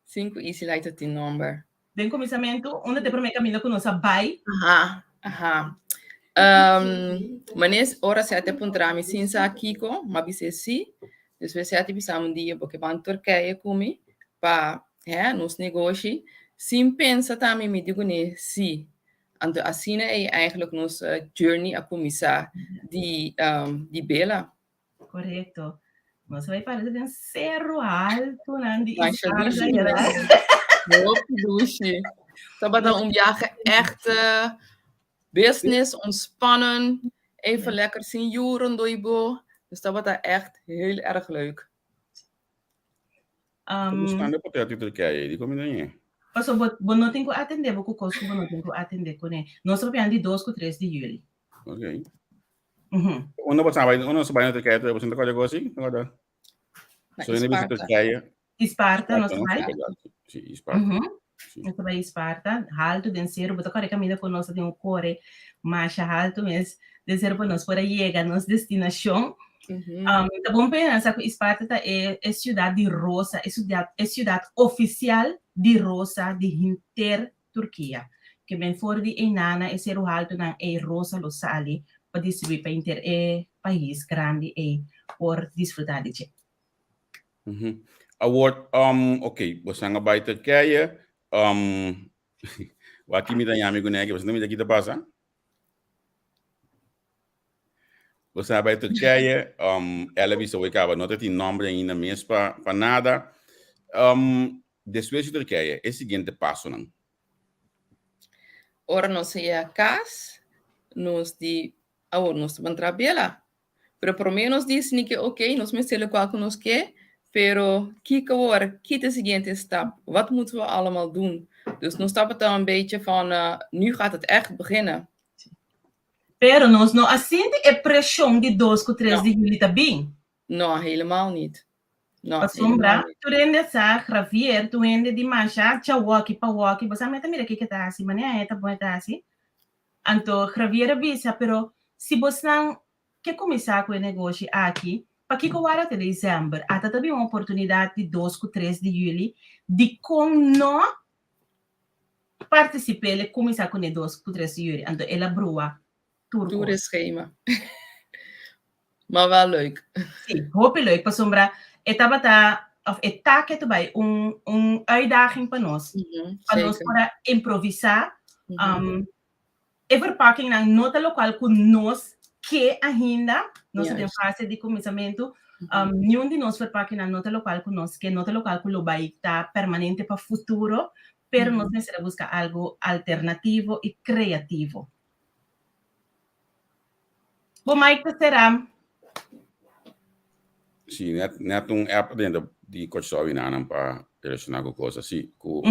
Sin ku Easy Light ta tin nòmber. Den kuminsamentu, unda ta e promé kaminda ku nos a bai? Aha, aha. Um, manes ora sete puntra mi sin sa kiko, ma bis'é si. Despues sete bisa mi un dia bo ke ban Turkije ku mi pa, hè, nos negoshi. Sin pensa tambe mi di kuné si. Anto asina ei eigenlijk nos journey a kuminsá di, um, di bela. Correcto. Nos vai para den cerro alto nan di Masha Isparta, dushi ¿verdad? mes. Hopi dushi. Tabata un viaje echt eh, business, ontspannen. Even lekker sin yu rondoi bo. Dus tabata echt heel erg leuk. Um, Buscando hotel di Turkije, di come dan Paso bo, bo no tin ku atende bo ku kos ku bo no tin ku atende kuné. Nos ta papiando di 2 ku 3 di juli. Ok. Unda bo bai, unda bo bai na Turkije, bo sinta kòrda kos así? Kòrda? Na So hende bisa Isparta. Turkije. Isparta nos no? bai. Sí, Isparta. Sí. Nos bai Isparta, haltu den seru, bo ta kòrda e kaminda ku nos ta tin un kore masha haltu mes den seru pa nos por a yega nos destinashon. Ta bon pensa ku Isparta ta e e siudat di rosa, e siudat e siudat ofisial di rosa di henter Turkia. Ke ben for di einana e seru haltunan ei rosa lo sali pa distribuí pa henter e pais grandi ei por disfrutá di dje. Awor, ok, bosan a bai Turkije, wak mi ta yami ku nèki, bosan ta mira ki ta pasa? Bosan a bai Turkije, el a bisa wei kaba no ta tin nòmber ainda mes pa nada. Um, despues di Turkije, e siguiente pasonan. Ora nos yega kas, nos di, awor nos ta ban traha bela. Pero promé nos di ni ke ok, nos mester lokual ku nos ke, pero kiko awor, ki ta e siguiente stap? Wat moeten we allemaal doen? Dus nos tabata een beetje van, uh, nu gaat het echt beginnen. Pero nos no a sinti e preshon di dos ku tres No. di juli ta bin. No, helemaal niet. No, Pasobra helemaal niet. tur hende sa Javier, tur hende di masha chawoki pawoki, bo sa mi ta mira kiko e ta hasi, manera e ta bon e ta hasi. Anto Javier a bisa, pero si bosnan ke kuminsá ku e negoshi aki, pakiko wara te desèmber? Ata ta bin un oportunidat di dos ku tres di yüli, dikon no partisip'é kuminsá kuné dos ku tres di yüli? Anto el a brua tur Tur kos. e schema. Maar wel leuk. Sí, hopi leuk, pasobra e tabata, of e ta ke ta bai un, un uitdaging pa nos. Pa nos Zeker. por a improvisá. E verpakkingnan no ta lokual ku nos ke ainda, nos ta den fase di kuminsamentu. Niun di nos verpakkingnan no ta lokual ku nos ke, no ta lokual ku lo bai ta permanente pa futuro, pero nos mester a buska algu alternativo i kreativo. Bo mic ta sera. Sí, net, net un app dentro di Kòrsou i nanan pa relashoná ku kos así, ku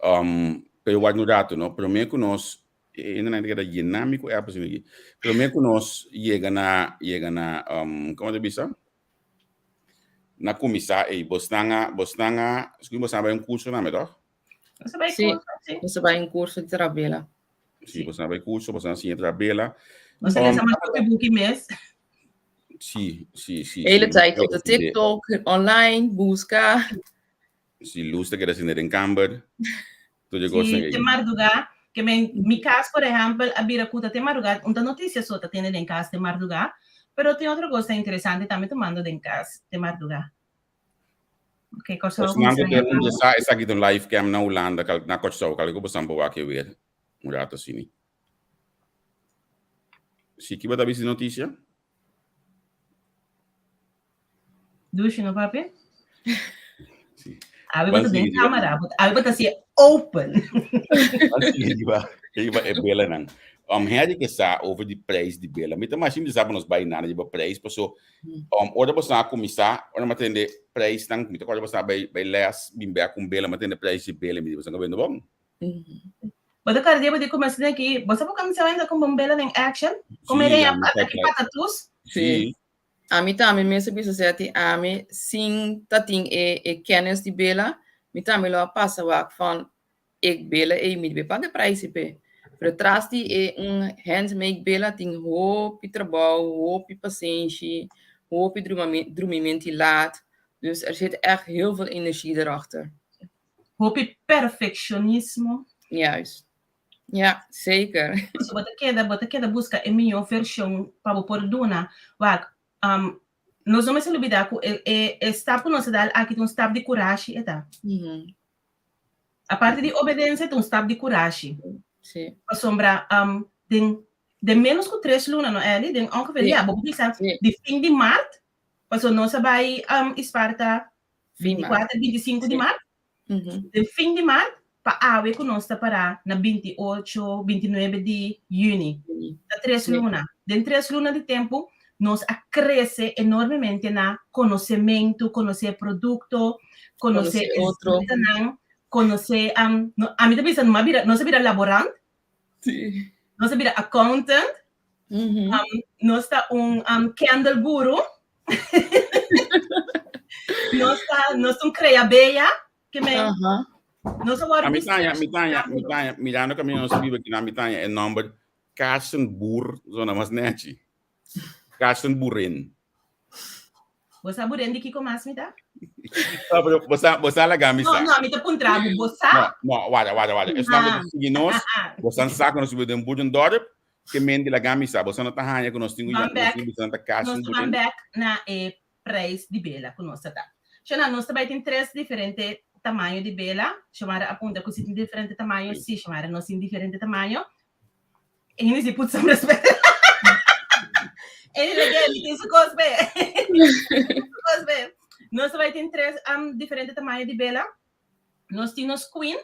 Um, pero wak un rato, no? Promé ku nos, e nan ta keda yená mi ku app asina aki. Promé ku nos yega na, yega na, um, komo ta bisa? Na kuminsá ei, bosnan a, bosnan a, skui bosnan a bai un kurso tambe, tòg? Nos a bai Sí. kurso, sí. Nos a bai un kurso di trabela. Sí, bosnan a bai kurso, bosnan a siña trabela. Nos a lesa mas hopi buki mes. Sí, sí, sí. Hele sí. tijd op de TikTok, online, busca. Si luz ta keda sinta den kamber, tur e kosnan Sí, ei. te mardugá. Ke men, mi kas, por ehèmpel, a bira ku ta te mardugá. Un ta notisia so ta tene den kas te mardugá, pero tin otro kos ta interesante tambe tumando den kas te mardugá. Ok, Kòrsou a Esnan kuminsá ku ta yama. interesá, esaki ta un live cam na Hulanda, kal, na Kòrsou, kal ku bosan por wak e weer un rato asini. Si, ki bo ta bisa di notisia? Dushi no papi? Si. Abi Ban bota den sigui riba. cámara, abi bota así open. Ban sigui riba, riba e belanan. Henry ke sa over di prijs di bela. Mi ta masha interesá pa nos bai nada riba prijs, paso ora boso a kuminsá, ora mi a tende prijsnan, mi ta kòrda boso a bai bai les, bin bèk ku un bela, mi a tende prijs di bela, mi di boso a bende bon. Bo ta kòrda dia bo di kuminsá den aki, bo sa por kuminsá wenda ku un bela den action? Ku Sí, mi ya mi ta ataki patatus? Sí. Ami tambe mester bisa seti ami sin ta tin e e kennis di bela, mi tambe lo a pasa wak van e bela ei mi debe paga e prijs p'e. Pero tras di e un handmade bela tin hopi trabou, hopi pasenshi, hopi drumimenti laat. Dus er zit echt heel veel energie erachter. Hopi perfeccionismo. Juist. Ja, zeker. So bo ta keda, bo ta keda buska e mihó vershon pa bo por duna. Wak, um, nos no mester lubidá ku e, e, e stap ku nos a dal aki ta un stap di kurashi e ta. Aparte di obedensia ta un stap di kurashi. Sí. Pasobra um, den, den menos ku tres luna, no Ellie? Den ongeveer, Sí. ja, bo por bisa Sí. di fin di mart, pasobra nos a bai um, Isparta Fin maart. 24, 25 di Sí. mart. Den fin di mart pa awe ku nos ta pará na 28, 29 di yüni. Ta tres luna. Den tres luna di tempu nos a krese enormemente na konosementu, konosé e produkto, konosé e otro. zetanan, konosé, ami ta bisa nos a bira, nos a bira laborant, nos a bira accountant, nos ta un candle guru. Nos ta, nos ta un crea bella, que me, nos a wòrdu A mi taña, bisá. mi taña, mi taña, mirando kaminda nos biba aki, mi taña e nòmber Karsenboer, zona mas nèchi. Karsenboerin. Bo sa buren di kiko mas mi ta? No, pero bo sa, bo sa laga mi No, sa. no, mi ta puntra bo, bo sa? No, no, warda, warda, warda. Esnan ku ta sigui nos, bo san sa ku nos biba den Boerendorp, ke men di laga mi sa. Bo sa no ta haña ku nos tin ku Ban nos bek, tin ku bisa nan ta kas nos den ta ban Boeren. bek na e prijs di bela ku nos ta da. Shona, nos ta bai tin tres diferente tamaño di bela. Shomara a puntra ku si tin diferente tamaño. Sí. Si, Shomara, nos tin diferente tamaño. E hende si put some respect. E di lege, mi tin su kos be. Su kos be. Nos bai tin tres um, diferente tamaño di bela. Nos tin nos queen.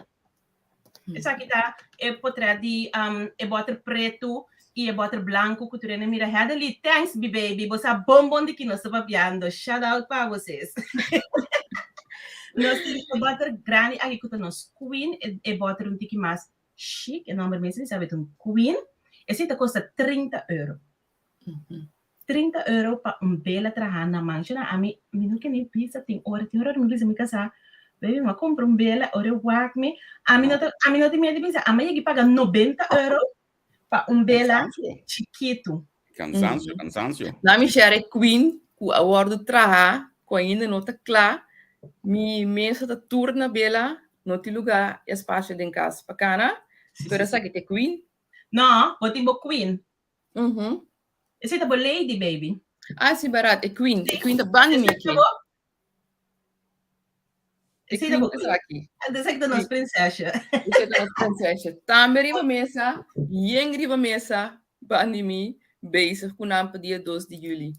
Esaki ta e potret di um, e boter preto y e boter blanco ku turene mira. Hedely, thanks bi baby. Bo sa bon bon di ki nos ta papiando. Shout out pa bo sis. Nos tin e boter grandi aki ku ta nos queen. E, e boter un tiki mas chic. E nomber mes bisa ta un queen. Esei ta kosta 30 euro. 30 euro pa un bela traha na man. Shona, ami, mi no ke ni bisa tin ora, tin ora mi bisa mi kasá, baby, mi a kumpra un bela, ora e wak mi, ami no ta, ami no tin miedu di bisa, ami a yegi paga 90 euro pa un bela Cansancio. chikitu. Cansancio, cansancio. Na mi share queen ku a wòrdu traha ku ainda no ta kla. Mi mesa ta tur na bela, no tin lugá espasio den kas pa kana, pero esaki ta e queen. No, bo tin bo queen. Mhm. Esei ta bo lady, baby. Ah, sí, barat. E queen. E queen ta bani Esei Mickey. ta bo, E esei ta queen bo ta queen. aki. Esei ta nos Sí. prinsesje. Esei ta nos prinsesje. Tambe riba mesa, yen riba mesa, bandi mi, bezig ku nan pa dia 2 di juli.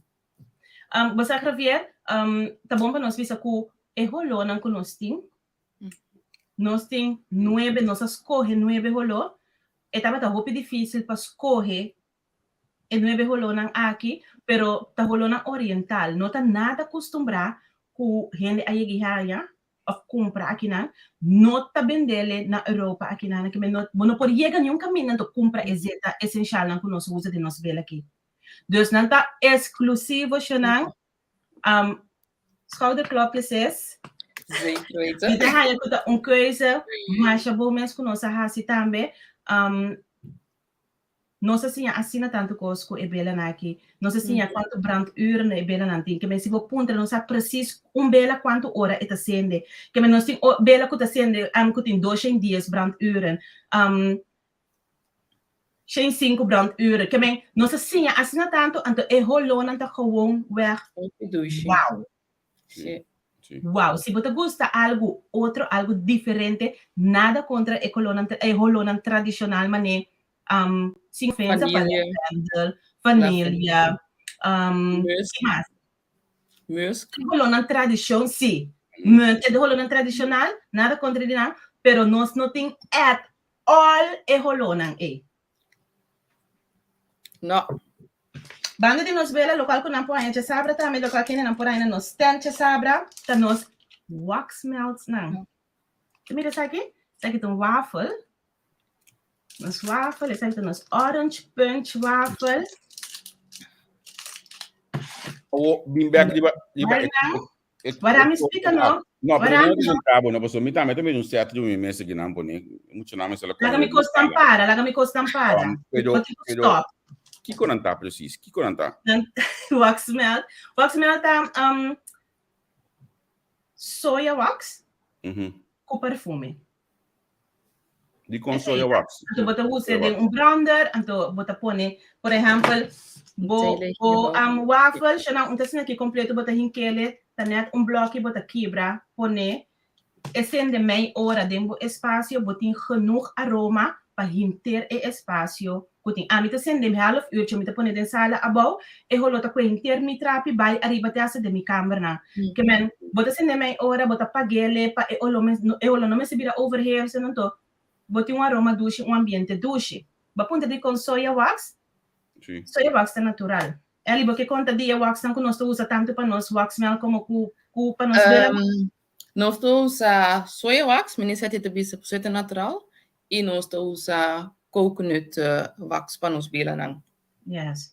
Um, bo sa, Javier, um, ta bon pa nos bisa ku e holonan ku nos tin, Nos tin nuebe, nos a skohe nuebe holó. E tabata hopi difísil pa skohe e nuebe holónan aki, pero ta holónan oriental. No ta nada kustumbrá ku hende a yega i haña òf kumpra akinan. No ta bendele na Europa akinan. Aki men bo no por yega niun kaminda anto kumpra e zeta esenshalnan ku nos usa den nos bela aki. Dus nan ta esklusivo shonan. Um, schouderklopje sis. Zeker weten. Mi ta haya ku ta un keuze masha bon mes ku nos a hasi tambe. Um, nos a siña asina tantu kos ku e belanan aki. Nos a siña kuantu branduren e belanan tin. Ke men si bo puntra nos sa presis un bela kuantu ora e ta sende. Ke men nos tin bela ku ta sende um, ku tin 210 branduren. Um, 105 branduren. Ke men, nos a siña asina tantu, anto e holónan ta gewoon weg. Hopi dushi. Wow. Sí. Sí. Wow, si bo ta gusta algu otro, algu diferente, nada kontra e kolónan, e holónan tradishonal mané um, sin ofensa pa Vanilla. lavendel, vanilla, um, Musk. ki mas? Musk. E holónan tradishon, sí. Munt, e holónan tradishonal, nada kontra di nan, pero nos no tin at all e holónan ei. No. Banda di nos bela, lokual ku nan por haña djasabra tambe, lokual kende nan por haña na nos stand djasabra, ta nos wax melts nan. Ta mira esaki? Esaki ta un wafel. Nos wafel, esaki ta nos orange punch wafel. Awo, bin bek riba riba e Waarnan? e Waaraan mi e splika no? No, pero Waaraan no di cabo, no, paso mi tambe ta mira un set di mi mesa kinan pone. Mucho namen sala Laga mi kos tan para, laga mi kos tan para. Pero, Bo tin ku pero, stop. kiko nan ta precies? Kiko nan ta? Nan- wax melt. Wax melt ta um, soya wax ku perfume. Di kon soya wax? Anto bo ta usa den un brander, anto bo ta pone, por ehempel, bo, bo um, wafel, shana un tasina ki completo bo ta hinkele, ta net un blokje bo ta kibra, pone, e sende mei ora den bo espacio, bo tin genoeg aroma pa hinter e espacio ku tin. Ami ta sende half uurtje, mi ta pone den sala abou, e holo ta kue hinter mi trapi bai ariba te hasta den mi kambernan. Ke men, bo ta sende mei ora, bo ta pag'ele pa e olo mes, e olo no mester bira overheersen, anto bo tin un aroma dushi, un ambiente dushi. Bo a puntra dikon soya wax? Sí. Soya wax ta natural. Elly, bo ke konta di e waxnan ku nos ta usa tantu pa nos wax mel komo ku ku pa nos bela? Nos ta usa soya wax, mi ni sa ti ta bisa pasobra e ta natural, i nos ta usa coconut wax pa nos belanan. Yes.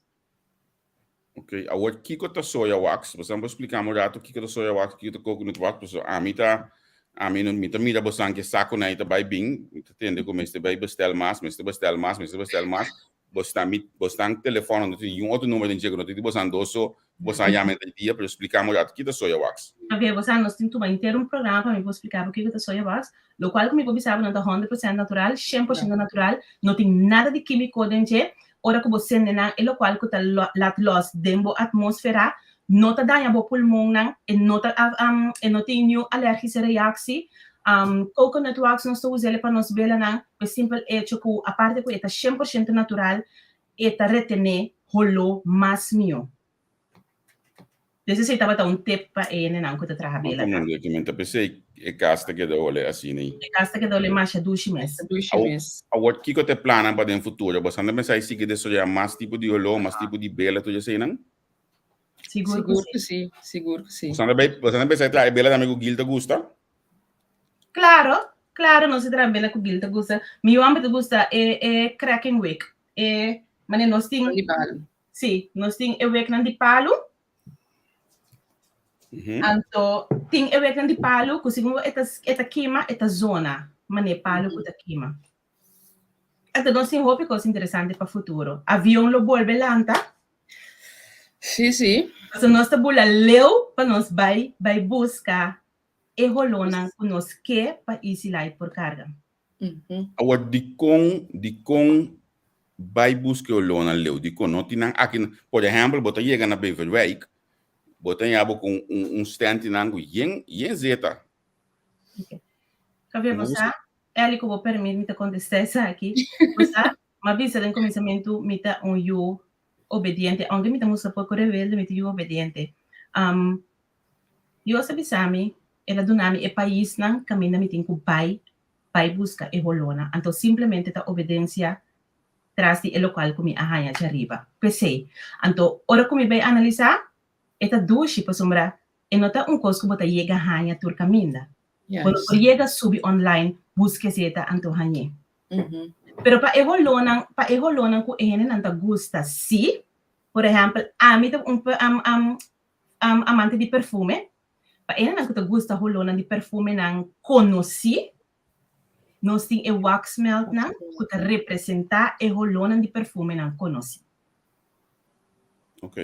Ok, awor kiko ta soya wax? Bosan por splika mi un rato kiko ta soya wax, kiko ta coconut wax? Pasobra ami ta, ami no, mi ta mira bosan ke sakonan ei ta bai bin, mi ta tende ku mester bai bestel mas, mester bestel mas, mester bestel mas. Bosnan mi, bosnan telefono no tin ningun otro numero den dje ku no tin di bosan dos so, bosan yama entre dia, pero splika mi un rato kiko ta soya wax? Javier, bosan nos tin tuma henter un programa pa mi por splika bo kiko ta soya wax. Lokual ku mi por bisa bo nan ta 100% natural, 100% natural, no tin nada di kimiko den dje. Ora ku bo sende nan e lokual ku ta lat los den bo atmosfera no ta daña bo pulmonnan, e no ta e no tin niun alergische reactie. Coconut wax nos ta us'el pa nos belanan ku e simpel echo ku aparte ku e ta 100% natural e ta retené holó mas mihó. Dus esei tabata un tip pa e hendenan ku ta traha bela ta. Ki ta p'esei e kas ta keda hole asina ei. E kas ta keda hole masha dushi mes. Dushi mes. Awor kiko ta e plannan pa den futuro? Bo sta pensa di sigui desaroyá mas tipo di holó, mas tipo di bela tur eseinan? Sigur ku si. Sigur ku si. Bo sta pensa di traha e bela tambe ku Gil ta gusta? Claro, claro nos ta traha bela ku Gil ta gusta. Mi homber ta gusta e e cracking wick. E manera nos tin. Di palu. Sí, nos tin e weknan di palu. Anto tin e weknan di palu ku segun e ta e ta kima e ta zona manera palu ku ta kima. Anto nos tin hopi kos interesante pa futuro. Avion lo bolbe lanta. Sí, sí. Pasobra nos ta bula leu pa nos bai bai buska e holónan ku nos ke pa Easy Light por karga. Awor, dikon, dikon bai buska e olónan leu? Dikon no tin nan aki? Por ehèmpel, bo ta yega na Beverwijk, bo ta haña bo ku un un stènt nan ku yen yen zeta. Ok. Javier, bo sa, Elly, ku bo permit mi ta kontestá esaki. Bo sa, m'a bisa den kuminsamentu mi ta un yu obediente, aunke mi ta mustra poko rebelde, mi ta yu obediente. Dios a bisa mi, El a duna mi e paisnan kaminda mi tin ku bai, bai buska e holónan. Anto simplemente ta obedensia tras di e lokual ku mi a haña djariba. P'esei, anto ora ku mi bai analisá, e ta dushi pasobra e no ta un kos ku bo ta yega haña tur kaminda. Bo no por yega subi online buska esei anto hañ'é. Pero pa e holónan, pa e holónan ku e hendenan ta gusta sí, por ehèmpel, ami ta un amante di perfume, pa enanan ku ta gusta holónan di perfumenan konosí, nos tin e wax meltnan ku ta representá e holónan di perfumenan konosí. Ok,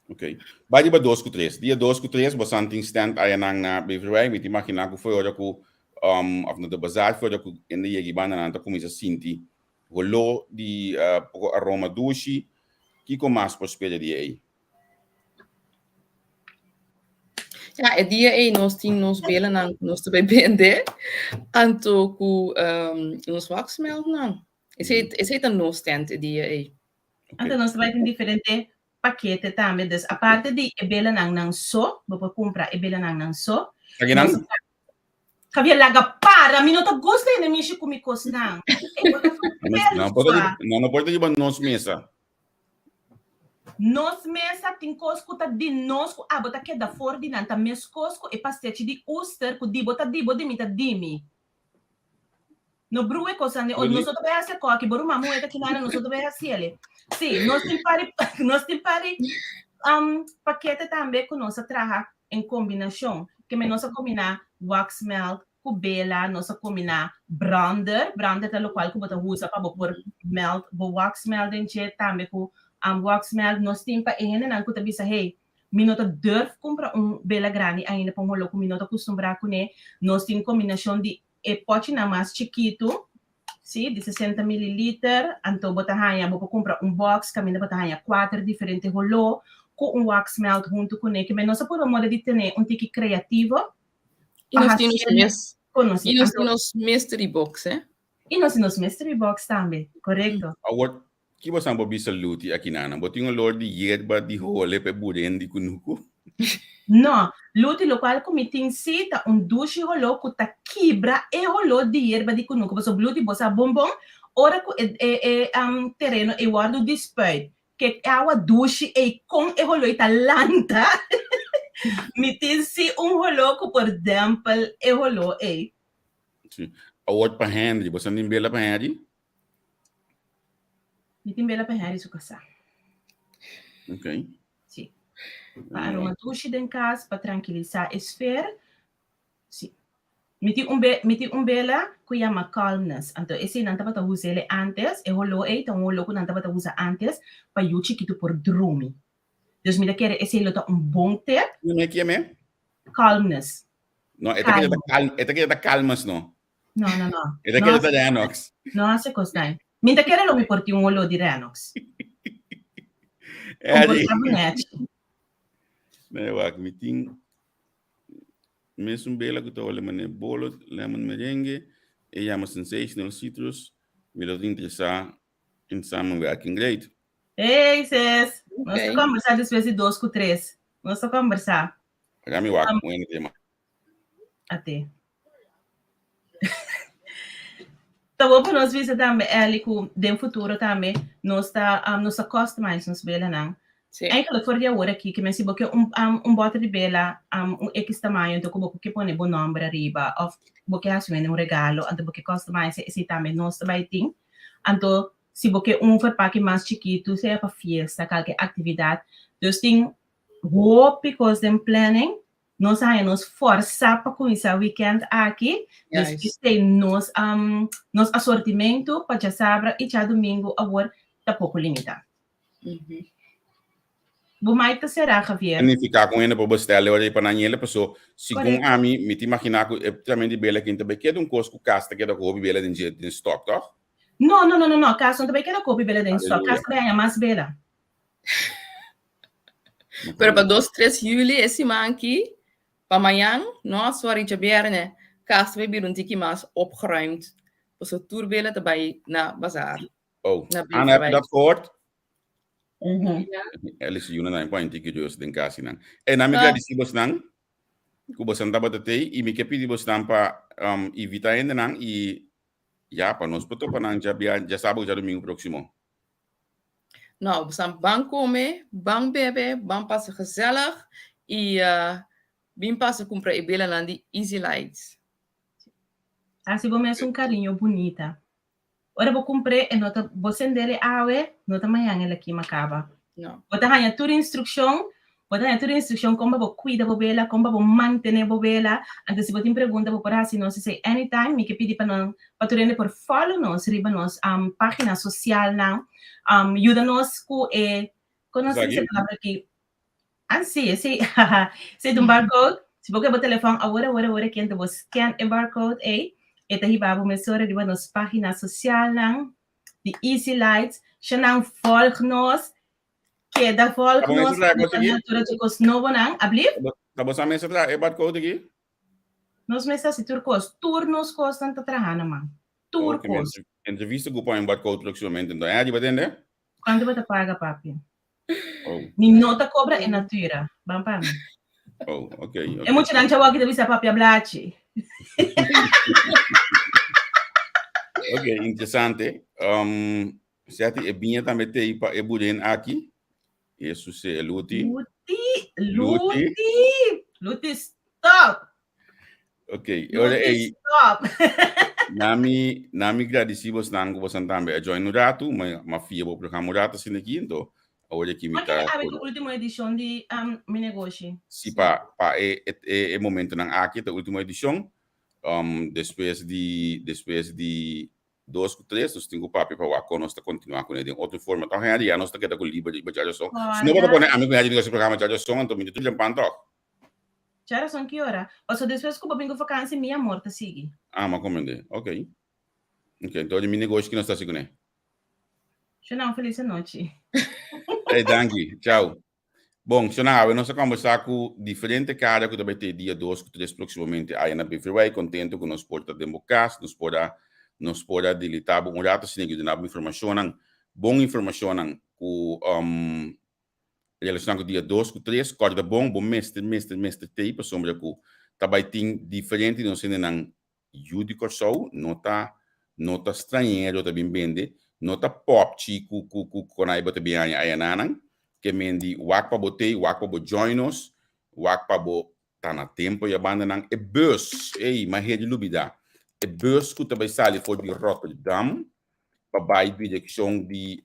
ok. Bai riba dos ku tres. Dia dos ku tres bosan tin stand ayanan na Beverwijk. Mi ta imaginá ku foi ora ku, òf na de bazaar, foi ora ku hende yega i banda nan ta kuminsá sinti holó di poko aroma dushi. Kiko mas por spera di ei? Ja, e dia ei nos tin nos belanan ku nos ta bai bende, anto ku nos waxmeltnan. Esei, esei ta nos tent e dia ei. Anto nos ta bai tin diferente pakete tambe. Dus aparte di e belanan nan so, bo por kumpra e belanan nan so. Esaki nan? Javier, laga para, mi no ta gusta hende mishi ku mi kosnan. Ey, bo ta No, no por ta, no, no por ta riba nos mesa. Nos mesa tin kos ku ta di nos ku abo ta keda for di nan ta meskos ku e pastechi di uster ku di bo ta di bo di mi ta di mi. No brua e kosnan den otro. Nos no ta bai hasi e koki bo ruman muhé ta kinana nos no ta bai hasi ele. Sí, nos tin pari nos tin pari pakete tambe ku nos a traha en kombinashon. Ke men nos a kombiná wax melt ku bela, nos a kombiná brander, brander ta lokual ku bo ta usa pa bo por melt bo wax melt den dje, tambe ku wax melt nos tin pa e hendenan ku ta bisa hey, mi no ta durf kumpra un bela grandi ainda pa un holó ku mi no ta kustumbrá kuné, nos tin kombinashon di e pochinan mas chikitu, sí, di sesenta mililiter, anto bo ta haña, bo por kumpra un box kaminda bo ta haña kuater diferente holó ku un wax melt huntu kuné, ke men nos a purba moda di tene un tiki kreativo I nos tin nos mes, i nos tin nos mystery box, eh? I nos tin nos mystery box tambe, korekto. Awor, ki bosan por bisa Luti akinana? Bo tin olor di yerba di hole pa e buren di kunuku? No, Luti, lokual ku mi tin si ta un dushi holó ku ta kibra e holó di yerba di kunuku. Pasobra Luti, bo sa bon bon, ora ku e e tereno ei wòrdu dispuit, Ke awa dushi ei kon e holó ei ta lanta. Mi tin si un holó ku por dèmpel e holó ei. Sí. Awor pa Henry, bo sa tin bela pa Henry? Mi tin bela pa Henry su kasá. Ok. Sí. Pa aroma dushi den kas, pa trankilisá e sfer. Sí. Mi tin un be, mi tin un bela ku yama Calmness. Anto esei nan tabata usa ele antes, e holó ei ta un holó ku nan tabata usa antes pa yu chikitu por drumi. Dus mi ta kere esei lo ta un bon tip. Kieme, kieme? Calmness. No, e ta kere ta calm, e ta kere ta calmas no. No, no, no. E ta kere ta Renox. No hasi kos dai. Mi ta kere lo mi por tin un holó di Renox. Eddie. Komportá bo nèchi. Nee, wak, mi tin Mesun bela ku ta hole manera bolo lemon merengue, e yama sensational citrus, mi lo ta interesá in samenwerking great. Hey sis, nos ta kombersá despues di dos ku tres. Nos ta kombersá. Laga mi wak un hende tema. Ate. Ta bon pa nos bisa tambe, Elly, ku den futuro tambe nos ta um, nos ta customize nos belanan. Sí. Eigenlijk for di awor aki, ke men si bo ke un, um, un boter di bela, um, un X tamaño, anto ku bo ke pone bo nomber ariba, of bo ke hasi un regalo, anto bo ke customize, esei tambe nos ta bai tin. Anto si bo ke un verpakking mas chikitu, sea pa fiesta, kalke aktividat. Dus tin hopi kos den planning. Nos a haña nos fòrsá pa kuminsá wikènt aki. Dus p'esei nos nos asortimentu pa djasabra i djadumingu awor ta poko limitá. Bo mic ta será, Javier. Significa cu hende por bestel e ora ei pa nan yele, paso segun ami mi ta imagina cu e trament di bela kinta bai keda un cos cu cas ta keda cu hopi bela den dje den stock, toch? No, no, no, no, no, cas no ta bai keda cu hopi bela den stock, cas ta bai haña mas bela. Pero pa dos tres juli e siman aki, pa mañan, no, sorry, djabierne, cas ta bai bira un tiki mas opgeruimd, paso tur bela ta bai na bazaar. Oh, Na Ana, heb je Beverwijk. dat gehoord? Mhm. Alice Juna nan pa inti curioso den kasi nan. E na mi Ah. gradisi bos nan ku bosan tabata tei i mi ke pidi bos nan pa um, invita hende nan i ya pa nos por topa nan dja bia dja sábado dja domingo próximo. Nou, bosan ban kome, ban bebe, ban pasa gezellig i uh, bin pasa kumpra e belanan di Easy Lights. Hasi bo mes un cariño bunita. Ora bo kumpr'é e no ta bo sendel e awe, no ta mañan el a kima kaba. No. Bo ta haña tur instrukshon, bo ta haña tur instrukshon kon pa bo kuida bo bela, kon pa bo mantené bo bela. Anto si bo tin pregunta bo por hasi nos esei anytime. Mi ke pidi pa nan pa tur hende por follow nos riba nos página sosialnan. Yuda nos ku e, kon nos ta bisa e palabra aki? Ah, sí, sí. Sí, ta un barcode. Si bo ke bo telefòn awor, awor, awor aki, anto bo scan e barcode ei, e ta hiba bo mesora riba nos página sosialnan di Easy Lights. Shanan volg nos, keda volg Ta bo nos, mester traha pa kos aki? tur e kos nobonan. Ablief? Ta bo sa mester traha e barcode aki? Nos mester hasi tur kos. Tur nos kosnan ta traha na man. Tur Ok, kos. entrevista ku pon e barcode próximamente. Enton, Eddie, bo tende? Kuantu bo ta paga, papi? Oh. Mi no ta cobra e natura. Ban pa mi. Oh, ok. okay. E muchanan chawaki ta bisa papia blachi. ok, interesante. Um, Seti, e biña tambe tei pa e buren aki. Jesus, e Luti. Luti, Luti. Luti. Luti, stop. Ok, ora Luti, ei, stop. nami, nami gradisi bosnan ku bosan tambe a join un ratu, ma, ma fia bo programa un ratu asina aki, anto awor aki mi Ma ta kende awe por ku último edishon di um, Mi Negoshi? si pa pa e e e e momentonan aki ta último edishon. Um, despues di despues di dos ku tres nos tin ku papia pa wak kon nos ta kontinuá kuné den otro forma. Tòg Henry ya nos ta keda ku liber riba djajason. Si no bo ta Kòrda. pone ami ku Henry den nos programa djajason anto mi ta tur djampan tòg. Djarason ki ora? Paso despues ku bo bin ku vakansi mi amor ta sigui. Ah, m'a komprendé. Ok. Ok, enton di mi negoshi ki nos ta hasi kuné. Shonnan un felis anochi. Ey, danki. Chao. Bon, shonnan, awe nos a kombersá ku diferente kara ku ta bai te dia dos ku tres próksimamente aya na Beverwijk. Kontento ku nos por ta den bo kas, nos por a nos por a dilitá bo un rato asina ku duna bo informashonnan, bon informashonnan ku Relaciona cu dia dos cu tres, corda bon, bo mester, mester, mester tey pasobra cu ta bay tin diferente di nos hendenan yu di Corsou, no ta, no ta strañero ta bin bende, no ta popchi cu, cu, cu conai bo ta bin haña ayananan, ke men di wak pa bo tey, wak pa bo join nos, wak pa bo ta na tempo ya bandanan. E bus, ey, m'a heri lubida, e bus cu ta bay sali for di Rotterdam, pa bai direkshon di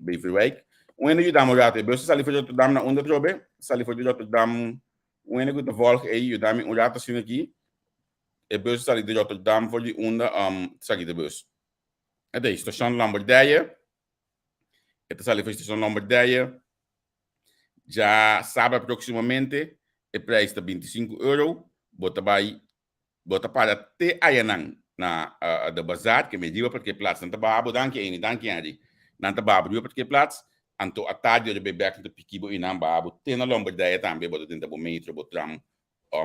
Beverwijk. Un hende yuda mi un rato. E bus a sali for di Rotterdam na unda atrobe? Sali for di Rotterdam. Un hende ku ta volg ei yuda mi un rato asina aki. E bus a sali di Rotterdam for di unda esaki ta e bus. E ta ei, Station Lombardije. E ta sali for di Station Lombardije. Dja sabra próximamente e prijs ta 25 euro. Bo ta bai Bo ta para te ayanan na de bazaar, ke me riba parkeerplaats, nan ta baha bo, danki Eni, danki Henry, nan ta baha bo riba parkeerplaats, anto atardi ora bo bek nan ta piki bo i nan baha bo te na Lombardije tambe, bo ta drenta bo metro, bo tram,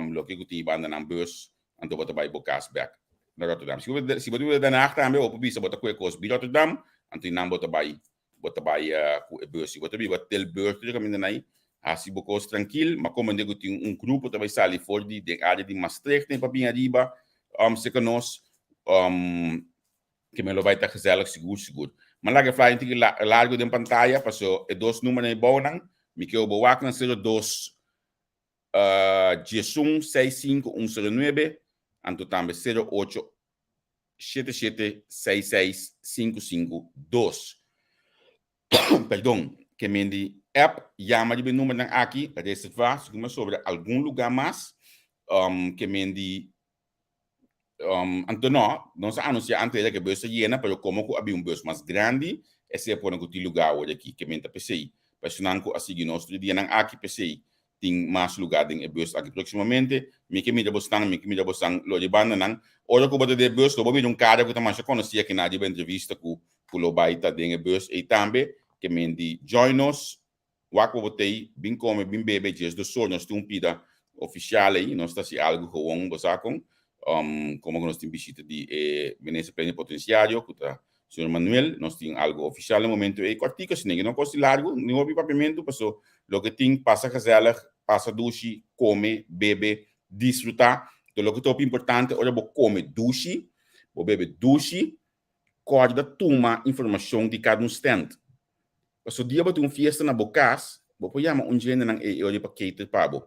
loke ku tin banda nan bus, anto bo ta bai bo kas bek na Rotterdam. Si bo si bo ta biba Den Haag tambe, bo por bisa bo ta kue kos bi Rotterdam, anto i nan bo ta bai, bo ta bai ku e bus. Si bo ta biba Tilburg tur e kaminda nai. Hasi bo kos trankil, ma komende ku tin un grupo ta bai sali for di den área di Maastricht pa bin ariba serka nos. Ke men lo bai ta gezellig sigur sigur. Ma laga e flyer un tiki largo den pantaya paso e dos numbernan ei bounan mi ke bo wak nan 02 11 65 109 anto tambe 08 77 66 55 2. Perdon, ke men di app yama riba e numbernan aki reserva si ku sobra algun luga mas ke men di Anto no, nos a anuncia antes ya cu e bus ta yena, pero como cu a bin un bus mas grandi, esey a pone cu tin lugar awor aki, ke men ta pesey. Pa esunnan cu a sigui nos tur e dianan aki, pesey tin mas lugar den e bus aki proximamente. Mi ke mira bosnan, mi ke mira bosnan lo di bandanan. Ora cu bo ta den e bus, lo bo mira un cara cu ta masha conoci aki na riba entrevista cu cu lo bay ta den e bus ey tambe, ke men di join nos. Wak bo botei, bin kome, bin bebe, djes dos sor nos tin un pida ofisial ei, nos ta hasi algu gewon, bo sa kon, komo ku nos tin bishita di e minister plenipotensiario ku ta señor Manuel, nos tin algu ofisial na momento ei, kòrtiku asina, no kos di largu, ni hopi papiamentu, paso loke tin pasa gezellig, pasa dushi, kome, bebe, disfrutá, enton loke ta hopi importante ora bo kome dushi, bo bebe dushi, kòrda tuma informashon di kada un stènt. Pasobra dia bo tin un fiesta na bo kas, bo por yama un djendenan ei e ora pa cater pa bo.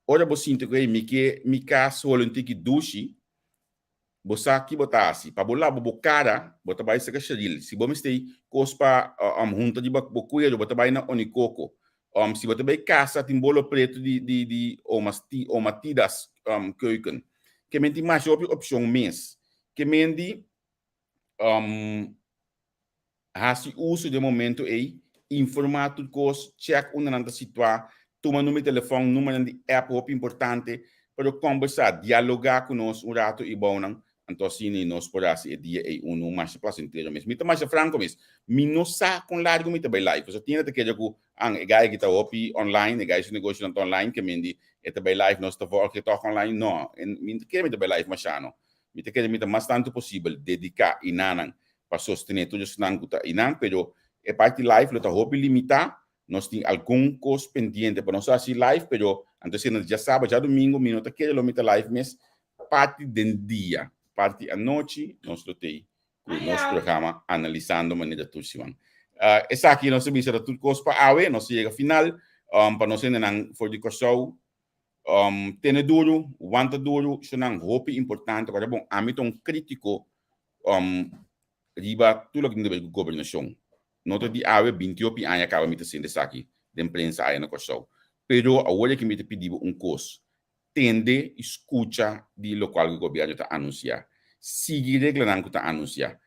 Ora bo sinti ku hey mi ke mi kas holi un tiki dushi, bo sa ki bo ta hasi. Pa bo laba bo kara, bo ta bai saka Sheril. Si bo mester kos pa hunta riba bo kueru, bo ta bai na Onikoko. Si bo ta bai kasa, tin bolo pretu di di di Oma Oma Tida's Keuken. Ke men tin masha hopi opshon mes. Ke men di Hasi uso di e momento ei, informá tur kos, chèk unda nan ta situá, tuma number di telefòn, numbernan di app hopi importante, pero kòmbersá, dialogá ku nos un ratu i bounan, anto asina nos por hasi e dia ei unu masha plasentero mes. Mi ta masha franko mes, mi no sa kon largu mi ta bai live, pasobra tin hende ta kere ku, an, e guy aki ta hopi online, e guy su negoshonan ta online, ke mendi e ta bai live, nos ta vòlg e tòg online, no, mi no ta kere mi ta bai live masha no. Mi ta kere mi ta mas tantu posibel dediká inanan pa sostené tur esnan ku ta einan, pero e parti live lo ta hopi limitá. Nos tin algun kos pendiente pa nos hasi live, pero anto esei djasabra, djadumingu mi no ta kere lo mi ta live mes parti den dia, parti anochi nos lo tei ku nos programa Analisando manera tur siman. Esaki nos ta bisa ta tur kos pa awe, nos a yega final pa nos hendenan for di Kòrsou. Tene duru, wanta duru, esnan hopi importante. Ora bon, ami ta un kritiko riba tur loke tin di ber ku gobernashon. No ta di awe, binti hopi aña kaba mi ta sinti esaki den prensa aya na Kòrsou. Pero awor aki mi ta pidi bo un kos, tende i skucha di lokual ku gobièrnu ta anunsiá. Sigui reglanan ku ta anunsiá.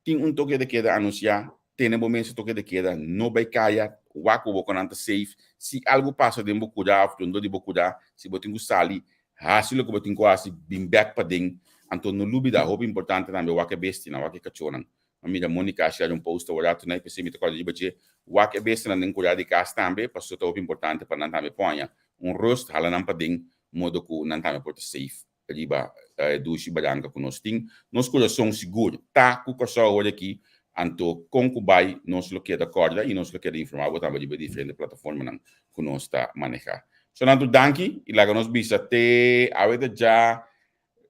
Tin un toke de keda anunsiá, tene bo mes e toke de keda, no bai kaya, wak ku bo konan ta safe, si algu pasa den bo kurá òf rondó di bo kurá, si bo tin ku sali, hasi loke bo tin ku hasi, bin bèk paden, anto no lubidá, hopi importante tambe wak e bestianan, wak e kachónan. Mi a mira Monica a share un post awor rato nai, p'esei mi ta kòrda riba dje, wak e bestianan den kurá di kas tambe, pasobra ta hopi importante pa nan tambe por haña un rust, hala nan paden, modo ku nan tambe por ta safe. Riba e dushi baranka ku nos tin. Nos kurason sigur ta ku Kòrsou awor aki, anto kon ku bai nos lo keda kòrda i nos lo keda informá bo tambe riba e diferente plataformanan ku nos ta manehá. So nan tur danki i laga nos bisa te awe ta dja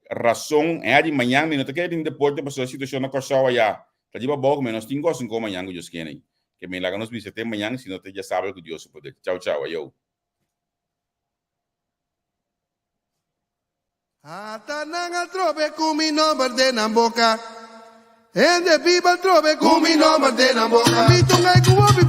rason en di mañan mi no ta kere tin deporte pasobra e situashon na Kòrsou aya ta riba abou ku mi nos tin gosi nko mañan ku Dios kene. Ke mi laga nos bisa te mañan si no te djasabra ku Dios su poder. Chau chau ayou. Ata nan a trobe ku mi nomber den nan boka. Hende biba trobe ku mi nomber den nan boka. Mi tunga i ku hopi.